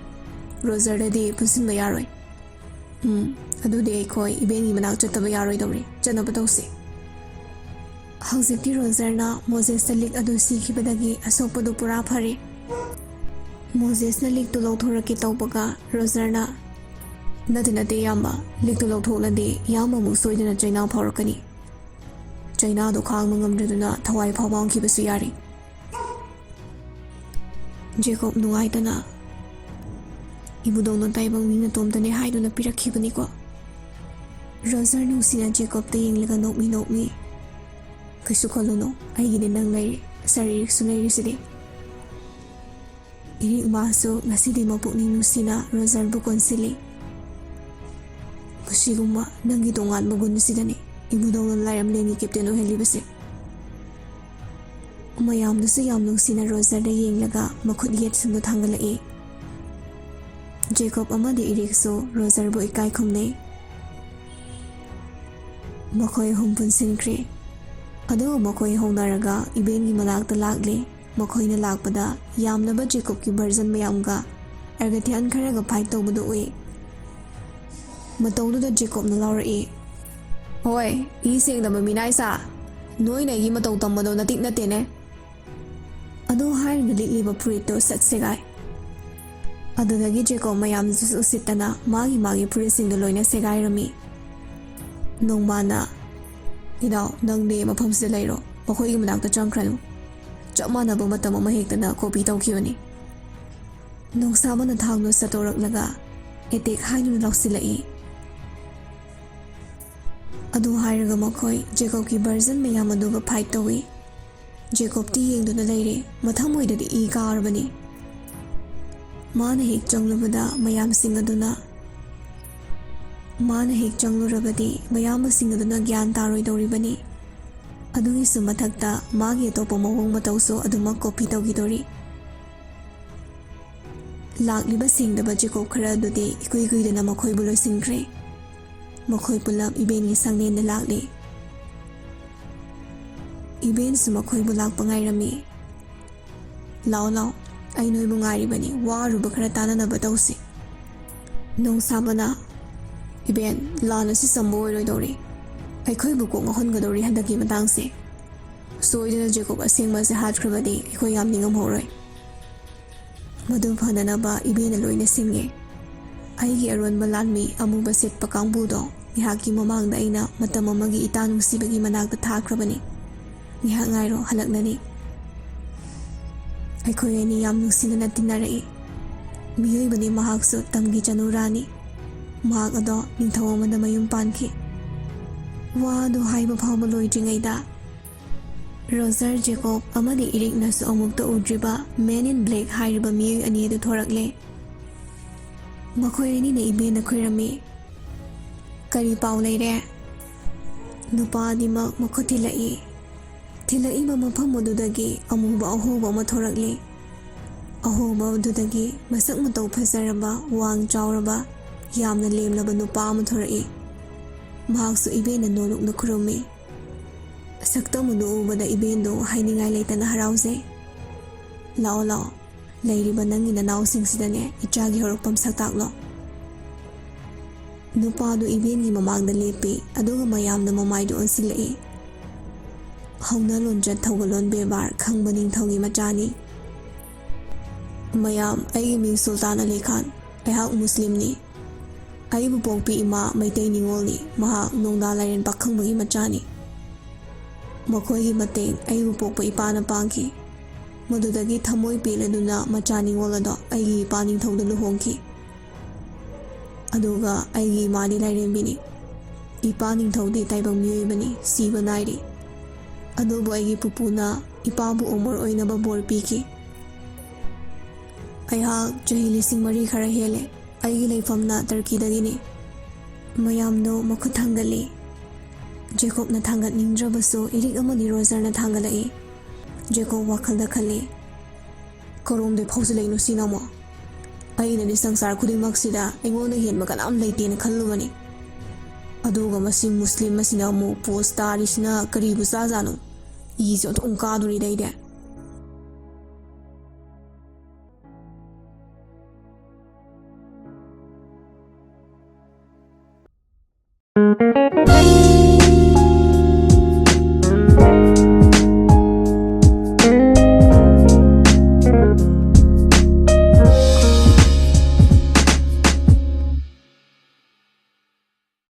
ꯔꯣꯖꯔꯗꯗꯤ ꯄꯨꯟꯁꯤꯟꯕ ꯌꯥꯔꯣꯏ꯫" "ꯎꯝ, ꯑꯗꯨꯗꯤ ꯑꯩꯈꯣꯏ ꯏꯕꯦꯟꯒꯤ ꯃꯅꯥꯛ ꯆꯠꯇꯕ ꯌꯥꯔꯣꯏꯗꯧꯔꯤ꯫ ꯆꯠꯅꯕ ꯇꯧꯁꯤ꯫" ꯍꯧꯖꯤꯛꯇꯤ ꯔꯣꯖꯔꯅ ꯃꯣꯖꯦꯁꯇ ꯂꯤꯛ ꯑꯗꯨ ꯁꯤꯈꯤꯕꯗꯒꯤ ꯑꯁꯣꯛꯄꯗꯨ ꯄꯨꯔꯥ ꯐꯔꯦ꯫ ꯃꯣꯖꯦꯁꯅ ꯂꯤꯛꯇꯨ ꯂꯧꯊꯣꯔꯛꯀꯦ ꯇꯧꯕꯒ ꯔꯣꯖꯔꯅ, "ꯅꯠꯇꯦ, ꯅꯠꯇꯦ, ꯏꯌꯥꯝꯕ꯫ ꯂꯤꯛꯇꯨ ꯂꯧꯊꯣꯛꯂꯗꯤ ꯏꯌꯥꯝꯕ ꯑꯃꯨꯛ ꯁꯣꯏꯗꯅ ꯆꯩꯅꯥ ꯐꯥꯎꯔꯛꯀꯅꯤ꯫ ꯆꯩꯅꯥꯗꯨ ꯈꯥꯡꯕ ꯉꯝꯗ꯭ꯔꯗꯨꯅ ꯊꯋꯥꯏ ꯐꯥꯎ ꯃꯥꯡꯈꯤꯕꯁꯨ ꯌꯥꯔꯤ꯫" ꯖꯦꯀꯣꯕ ꯅꯨꯡꯉꯥꯏꯇꯅ, "ꯏꯕꯨꯗꯧꯅ ꯇꯥꯏꯕꯪ ꯃꯤ ꯅꯇꯣꯝꯇꯅꯦ ꯍꯥꯏꯗꯨꯅ ꯄꯤꯔꯛꯈꯤꯕꯅꯤꯀꯣ꯫" ꯔꯣꯖꯔ ꯅꯨꯡꯁꯤꯅ ꯖꯦꯀꯣꯕꯇ ꯌꯦꯡꯂꯒ ꯅꯣꯛꯃꯤ ꯅꯣꯛꯃꯤ, "ꯀꯩꯁꯨ ꯈꯜꯂꯨꯅꯨ, ꯑꯩꯒꯤꯗꯤ ꯅꯪ ꯂꯩꯔꯤ, ꯁꯥꯔꯤꯔꯤꯛꯁꯨ ꯂꯩꯔꯤꯁꯤꯗꯤ꯫" ꯏꯔꯤꯛ ꯃꯥꯁꯨ ꯉꯁꯤꯗꯤ ꯃꯄꯨꯛꯅꯤꯡ ꯅꯨꯡꯁꯤꯅ ꯔꯣꯖꯔꯕꯨ ꯀꯣꯟꯁꯤꯜꯂꯤ꯫ "ꯃꯁꯤꯒꯨꯝꯕ ꯅꯪꯒꯤ ꯇꯣꯉꯥꯟꯕ ꯒꯨꯟ ꯑꯁꯤꯗꯅꯤ ꯏꯕꯨꯗꯧꯅ ꯂꯥꯏꯔꯝꯂꯦꯟꯒꯤ ꯀꯦꯞꯇꯦꯟ ꯑꯣꯏꯍꯜꯂꯤꯕꯁꯦ꯫" ꯃꯌꯥꯝꯗꯨꯁꯨ ꯌꯥꯝ ꯅꯨꯡꯁꯤꯅ ꯔꯣꯖꯔꯗ ꯌꯦꯡꯂꯒ ꯃꯈꯨꯠ ꯌꯦꯠꯁꯤꯡꯗꯨ ꯊꯥꯡꯒꯠꯂꯛꯏ꯫ ꯖꯦꯀꯣꯕ ꯑꯃꯗꯤ ꯏꯔꯤꯛꯁꯨ ꯔꯣꯖꯔꯕꯨ ꯏꯀꯥꯏ ꯈꯨꯝꯅꯩ꯫ ꯃꯈꯣꯏ ꯑꯍꯨꯝ ꯄꯨꯟꯁꯤꯟꯈ꯭ꯔꯦ꯫ ꯑꯗꯨꯒ ꯃꯈꯣꯏ ꯍꯧꯅꯔꯒ ꯏꯕꯦꯟꯒꯤ ꯃꯅꯥꯛꯇ ꯂꯥꯛꯂꯦ꯫ ꯃꯈꯣꯏꯅ ꯂꯥꯛꯄꯗ ꯌꯥꯝꯂꯕ ꯖꯦꯀꯣꯕꯀꯤ ꯚꯔꯖꯟ ꯃꯌꯥꯝꯒ ꯑꯔꯒꯊꯤꯌꯥꯟ ꯈꯔꯒ ꯐꯥꯏꯠ ꯇꯧꯕꯗꯨ ꯎꯏ꯫ ꯃꯇꯧꯗꯨꯗ ꯖꯦꯀꯣꯕꯅ ꯂꯥꯎꯔꯛꯏ, "ꯍꯣꯏ, ꯏ ꯁꯦꯡꯗꯕ ꯃꯤꯅꯥꯏ ꯁꯥ, ꯅꯣꯏꯅ ꯑꯩꯒꯤ ꯃꯇꯧ ꯇꯝꯕꯗꯣ ꯅꯇꯤꯛ ꯅꯠꯇꯦꯅꯦ꯫" ꯑꯗꯨ ꯍꯥꯏꯔꯒ ꯂꯤꯠꯂꯤꯕ ꯐꯨꯔꯤꯠꯇꯨ ꯁꯠ ꯁꯦꯒꯥꯏ꯫ ꯑꯗꯨꯗꯒꯤ ꯖꯦꯀꯣꯕ ꯃꯌꯥꯝꯗꯨꯁꯨ ꯎꯁꯤꯠꯇꯅ ꯃꯥꯒꯤ ꯃꯥꯒꯤ ꯐꯨꯔꯤꯠꯁꯤꯡꯗꯨ ꯂꯣꯏꯅ ꯁꯦꯒꯥꯏꯔꯝꯃꯤ꯫ ꯅꯣꯡꯃꯥꯅ, "ꯏꯅꯥꯎ, ꯅꯪꯗꯤ ꯃꯐꯝꯁꯤꯗ ꯂꯩꯔꯣ, ꯃꯈꯣꯏꯒꯤ ꯃꯅꯥꯛꯇ ꯆꯪꯈ꯭ꯔꯅꯨ꯫ ꯆꯞ ꯃꯥꯟꯅꯕ ꯃꯇꯝ ꯑꯃ ꯍꯦꯛꯇꯅ ꯀꯣꯄꯤ ꯇꯧꯈꯤꯕꯅꯤ꯫ ꯅꯣꯡꯁꯥꯕꯅ ꯊꯥꯡꯗꯨ ꯁꯠꯇꯣꯔꯛꯂꯒ ꯑꯦꯇꯦꯛ ꯍꯥꯏꯗꯨꯅ ꯂꯧꯁꯤꯜꯂꯛꯏ꯫ ꯑꯗꯨ ꯍꯥꯏꯔꯒ ꯃꯈꯣꯏ ꯖꯦꯀꯣꯕꯀꯤ ꯚꯔꯖꯟ ꯃꯌꯥꯝ ꯑꯗꯨꯒ ꯐꯥꯏꯠ ꯇꯧꯏ꯫ ꯖꯦꯀꯣꯕꯇꯤ ꯌꯦꯡꯗꯨꯅ ꯂꯩꯔꯦ꯫ ꯃꯊꯃꯣꯏꯗꯗꯤ ꯏ ꯀꯥꯔꯕꯅꯤ꯫ ꯃꯥꯅ ꯍꯦꯛ ꯆꯪꯂꯨꯕꯗ ꯃꯌꯥꯝꯁꯤꯡ ꯑꯗꯨꯅ ꯃꯥꯅ ꯍꯦꯛ ꯆꯪꯂꯨꯔꯕꯗꯤ ꯃꯌꯥꯝꯕꯁꯤꯡ ꯑꯗꯨꯅ ꯒ꯭ꯌꯥꯟ ꯇꯥꯔꯣꯏꯗꯧꯔꯤꯕꯅꯤ꯫ ꯑꯗꯨꯒꯤꯁꯨ ꯃꯊꯛꯇ ꯃꯥꯒꯤ ꯑꯇꯣꯞꯄ ꯃꯑꯣꯡ ꯃꯇꯧꯁꯨ ꯑꯗꯨꯃꯛ ꯀꯣꯄꯤ ꯇꯧꯈꯤꯗꯣꯔꯤ꯫ ꯂꯥꯛꯂꯤꯕ ꯁꯦꯡꯗꯕ ꯖꯦꯀꯣꯕ ꯈꯔ ꯑꯗꯨꯗꯤ ꯏꯀꯨꯏ ꯀꯨꯏꯗꯅ ꯃꯈꯣꯏꯕꯨ ꯂꯣꯏꯁꯤꯟꯈ꯭ꯔꯦ꯫ ꯃꯈꯣꯏ ꯄꯨꯂꯞ ꯏꯕꯦꯟꯒꯤ ꯁꯪꯂꯦꯟꯗ ꯂꯥꯛꯂꯤ꯫ ꯏꯕꯦꯟꯁꯨ ꯃꯈꯣꯏꯕꯨ ꯂꯥꯛꯄ ꯉꯥꯏꯔꯝꯃꯤ꯫ "ꯂꯥꯛꯑꯣ, ꯂꯥꯛꯑꯣ, ꯑꯩ ꯅꯣꯏꯕꯨ ꯉꯥꯏꯔꯤꯕꯅꯤ꯫ ꯋꯥꯔꯨꯕ ꯈꯔ ꯇꯥꯅꯅꯕ ꯇꯧꯁꯤ꯫" ꯅꯣꯡꯁꯥꯕꯅ, "ꯏꯕꯦꯟ, ꯂꯥꯟ ꯑꯁꯤ ꯆꯝꯕ ꯑꯣꯏꯔꯣꯏꯗꯧꯔꯤ꯫ ꯑꯩꯈꯣꯏꯕꯨ ꯀꯣꯛ ꯉꯥꯎꯍꯟꯒꯗꯧꯔꯤ ꯍꯟꯗꯛꯀꯤ ꯃꯇꯥꯡꯁꯦ꯫ ꯁꯣꯏꯗꯅ ꯖꯦꯀꯣꯕ ꯑꯁꯦꯡꯕ ꯑꯁꯤ ꯍꯥꯠꯈ꯭ꯔꯕꯗꯤ ꯑꯩꯈꯣꯏ ꯌꯥꯝ ꯅꯤꯡꯉꯝꯍꯧꯔꯣꯏ꯫" ꯃꯗꯨ ꯐꯅꯅꯕ ꯏꯕꯦꯟꯅ ꯂꯣꯏꯅ ꯁꯤꯡꯉꯦ꯫ ꯑꯩꯒꯤ ꯑꯔꯣꯟꯕ ꯂꯥꯟꯃꯤ ꯑꯃꯨꯕ ꯁꯦꯠꯄ ꯀꯥꯡꯕꯨꯗꯣ ꯉꯥꯏꯍꯥꯛꯀꯤ ꯃꯃꯥꯡꯗ ꯑꯩꯅ ꯃꯇꯝ ꯑꯃꯒꯤ ꯏꯇꯥ ꯅꯨꯡꯁꯤꯕꯒꯤ ꯃꯅꯥꯛꯇ ꯊꯥꯈ꯭ꯔꯕꯅꯤ꯫ ꯉꯥꯏꯍꯥꯛ ꯉꯥꯏꯔꯣ, ꯍꯜꯂꯛꯂꯅꯤ꯫ ꯑꯩꯈꯣꯏ ꯑꯅꯤ ꯌꯥꯝ ꯅꯨꯡꯁꯤꯅꯅ ꯇꯤꯟꯅꯔꯛꯏ꯫ ꯃꯤꯑꯣꯏꯕꯅꯤ ꯃꯍꯥꯛꯁꯨ, ꯇꯝꯒꯤ ꯆꯅꯨꯔꯥꯅꯤ꯫ ꯃꯍꯥꯛ ꯑꯗꯣ ꯅꯤꯡꯊꯧ ꯑꯃꯗ ꯃꯌꯨꯝ ꯄꯥꯟꯈꯤ꯫ ꯋꯥ ꯑꯗꯨ ꯍꯥꯏꯕ ꯐꯥꯎꯕ ꯂꯣꯏꯗ꯭ꯔꯤꯉꯩꯗ ꯔꯣꯖꯔ ꯖꯦꯀꯣꯕ ꯑꯃꯗꯤ ꯏꯔꯤꯛꯅꯁꯨ ꯑꯃꯨꯛꯇ ꯎꯗ꯭ꯔꯤꯕ Man in Black ꯍꯥꯏꯔꯤꯕ ꯃꯤꯑꯣꯏ ꯑꯅꯤ ꯑꯗꯨ ꯊꯣꯔꯛꯂꯦ꯫ ꯃꯈꯣꯏ ꯑꯅꯤꯅ ꯏꯕꯦꯟꯗ ꯈꯨꯔꯝꯃꯤ꯫ "ꯀꯔꯤ ꯄꯥꯎ ꯂꯩꯔꯦ?" ꯅꯨꯄꯥ ꯑꯅꯤꯃꯛ ꯃꯈꯨꯠ ꯊꯤꯜꯂꯛꯏ꯫ ꯊꯤꯜꯂꯛꯏꯕ ꯃꯐꯝ ꯑꯗꯨꯗꯒꯤ ꯑꯃꯨꯕ ꯑꯍꯣꯕ ꯑꯃ ꯊꯣꯔꯛꯂꯤ꯫ ꯑꯍꯣꯕ ꯑꯗꯨꯗꯒꯤ ꯃꯁꯛ ꯃꯇꯧ ꯐꯖꯔꯕ, ꯋꯥꯡ ꯆꯥꯎꯔꯕ, ꯌꯥꯝꯅ ꯂꯦꯝꯂꯕ ꯅꯨꯄꯥ ꯑꯃ ꯊꯣꯔꯛꯏ꯫ ꯃꯍꯥꯛꯁꯨ ꯏꯕꯦꯟꯅ ꯅꯣꯂꯨꯛꯅ ꯈꯨꯔꯨꯝꯃꯤ꯫ ꯁꯛꯇꯝ ꯑꯗꯨ ꯎꯕꯗ ꯏꯕꯦꯟꯗꯨ ꯍꯥꯏꯅꯤꯡꯉꯥꯏ ꯂꯩꯇꯅ ꯍꯔꯥꯎꯖꯩ꯫ "ꯂꯥꯛꯑꯣ, ꯂꯥꯛꯑꯣ, ꯂꯩꯔꯤꯕ ꯅꯪꯒꯤ ꯅꯅꯥꯎꯁꯤꯡꯁꯤꯗꯅꯦ ꯏꯆꯥꯒꯤ ꯍꯧꯔꯛꯐꯝ ꯁꯛꯇꯥꯛꯂꯣ꯫" ꯅꯨꯄꯥꯗꯨ ꯏꯕꯦꯟꯒꯤ ꯃꯃꯥꯡꯗ ꯂꯦꯞꯄꯤ, ꯑꯗꯨꯒ ꯃꯌꯥꯝꯅ ꯃꯃꯥꯏꯗꯨ ꯑꯣꯟꯁꯤꯜꯂꯛꯏ꯫ ꯍꯧꯅ ꯂꯣꯟꯆꯠ, ꯊꯧꯒꯜꯂꯣꯟ ꯕꯦꯕꯥꯔ ꯈꯪꯕ ꯅꯤꯡꯊꯧꯒꯤ ꯃꯆꯥꯅꯤ꯫ "ꯃꯌꯥꯝ, ꯑꯩꯒꯤ ꯃꯤꯡ ꯁꯨꯜꯇꯥꯟ ꯑꯂꯤ ꯈꯥꯟ꯫ ꯑꯩꯍꯥꯛ ꯃꯨꯁꯂꯤꯝꯅꯤ꯫ ꯑꯩꯕꯨ ꯄꯣꯛꯄꯤ ꯏꯃꯥ ꯃꯩꯇꯩ ꯅꯤꯉꯣꯜꯅꯤ꯫ ꯃꯍꯥꯛ ꯅꯣꯡꯗꯥ ꯂꯥꯏꯔꯦꯟ ꯄꯥꯈꯪꯕꯒꯤ ꯃꯆꯥꯅꯤ꯫ ꯃꯈꯣꯏꯒꯤ ꯃꯇꯦꯡ ꯑꯩꯕꯨ ꯄꯣꯛꯄ ꯏꯄꯥꯅ ꯄꯥꯡꯈꯤ꯫ ꯃꯗꯨꯗꯒꯤ ꯊꯃꯣꯏ ꯄꯦꯜꯂꯗꯨꯅ ꯃꯆꯥ ꯅꯤꯉꯣꯜ ꯑꯗꯣ ꯑꯩꯒꯤ ꯏꯄꯥ ꯅꯤꯡꯊꯧꯗ ꯂꯨꯍꯣꯡꯈꯤ꯫ ꯑꯗꯨꯒ ꯑꯩꯒꯤ ꯏꯃꯥꯗꯤ ꯂꯥꯏꯔꯦꯝꯕꯤꯅꯤ꯫ ꯏꯄꯥ ꯅꯤꯡꯊꯧꯗꯤ ꯇꯥꯏꯕꯪ ꯃꯤꯑꯣꯏꯕꯅꯤ, ꯁꯤꯕ ꯅꯥꯏꯔꯤ꯫ ꯑꯗꯨꯕꯨ ꯑꯩꯒꯤ ꯄꯨꯄꯨꯅ ꯏꯄꯥꯕꯨ ꯑꯃꯣꯔ ꯑꯣꯏꯅꯕ ꯕꯣꯔ ꯄꯤꯈꯤ꯫ ꯑꯩꯍꯥꯛ ꯆꯍꯤ ꯂꯤꯁꯤꯡ ꯃꯔꯤ ꯈꯔ ꯍꯦꯜꯂꯦ꯫ ꯑꯩꯒꯤ ꯂꯩꯐꯝꯅ ꯇꯔꯀꯤꯗꯒꯤꯅꯤ꯫ ꯃꯌꯥꯝꯗꯣ ꯃꯈꯨꯠ ꯊꯥꯡꯒꯠꯂꯤ꯫ ꯖꯦꯀꯣꯕꯅ ꯊꯥꯡꯒꯠꯅꯤꯡꯗ꯭ꯔꯕꯁꯨ ꯏꯔꯤꯛ ꯑꯃꯗꯤ ꯔꯣꯖꯔꯅ ꯊꯥꯡꯒꯠꯂꯛꯏ꯫ ꯖꯦꯀꯣꯕ ꯋꯥꯈꯜꯗ ꯈꯜꯂꯤ, "ꯀꯔꯣꯝꯗꯩ ꯐꯥꯎꯖꯤꯜꯂꯛꯏꯅꯣ ꯁꯤꯅ ꯑꯃꯨꯛ? ꯑꯩꯅꯗꯤ ꯁꯪꯁꯥꯔ ꯈꯨꯗꯤꯡꯃꯛꯁꯤꯗ ꯑꯩꯉꯣꯟꯗ ꯍꯦꯟꯕ ꯀꯅꯥꯝ ꯂꯩꯇꯦꯅ ꯈꯜꯂꯨꯕꯅꯤ꯫ ꯑꯗꯨꯒ ꯃꯁꯤ ꯃꯨꯁꯂꯤꯝ ꯑꯁꯤꯅ ꯑꯃꯨꯛ ꯄꯣꯁ ꯇꯥꯔꯤꯁꯤꯅ ꯀꯔꯤꯕꯨ ꯆꯥꯖꯥꯠꯅꯣ? ꯏꯁꯦ ꯑꯣꯟꯊꯣꯛꯅ ꯀꯥꯗꯣꯔꯤꯗ ꯑꯩꯗꯤ꯫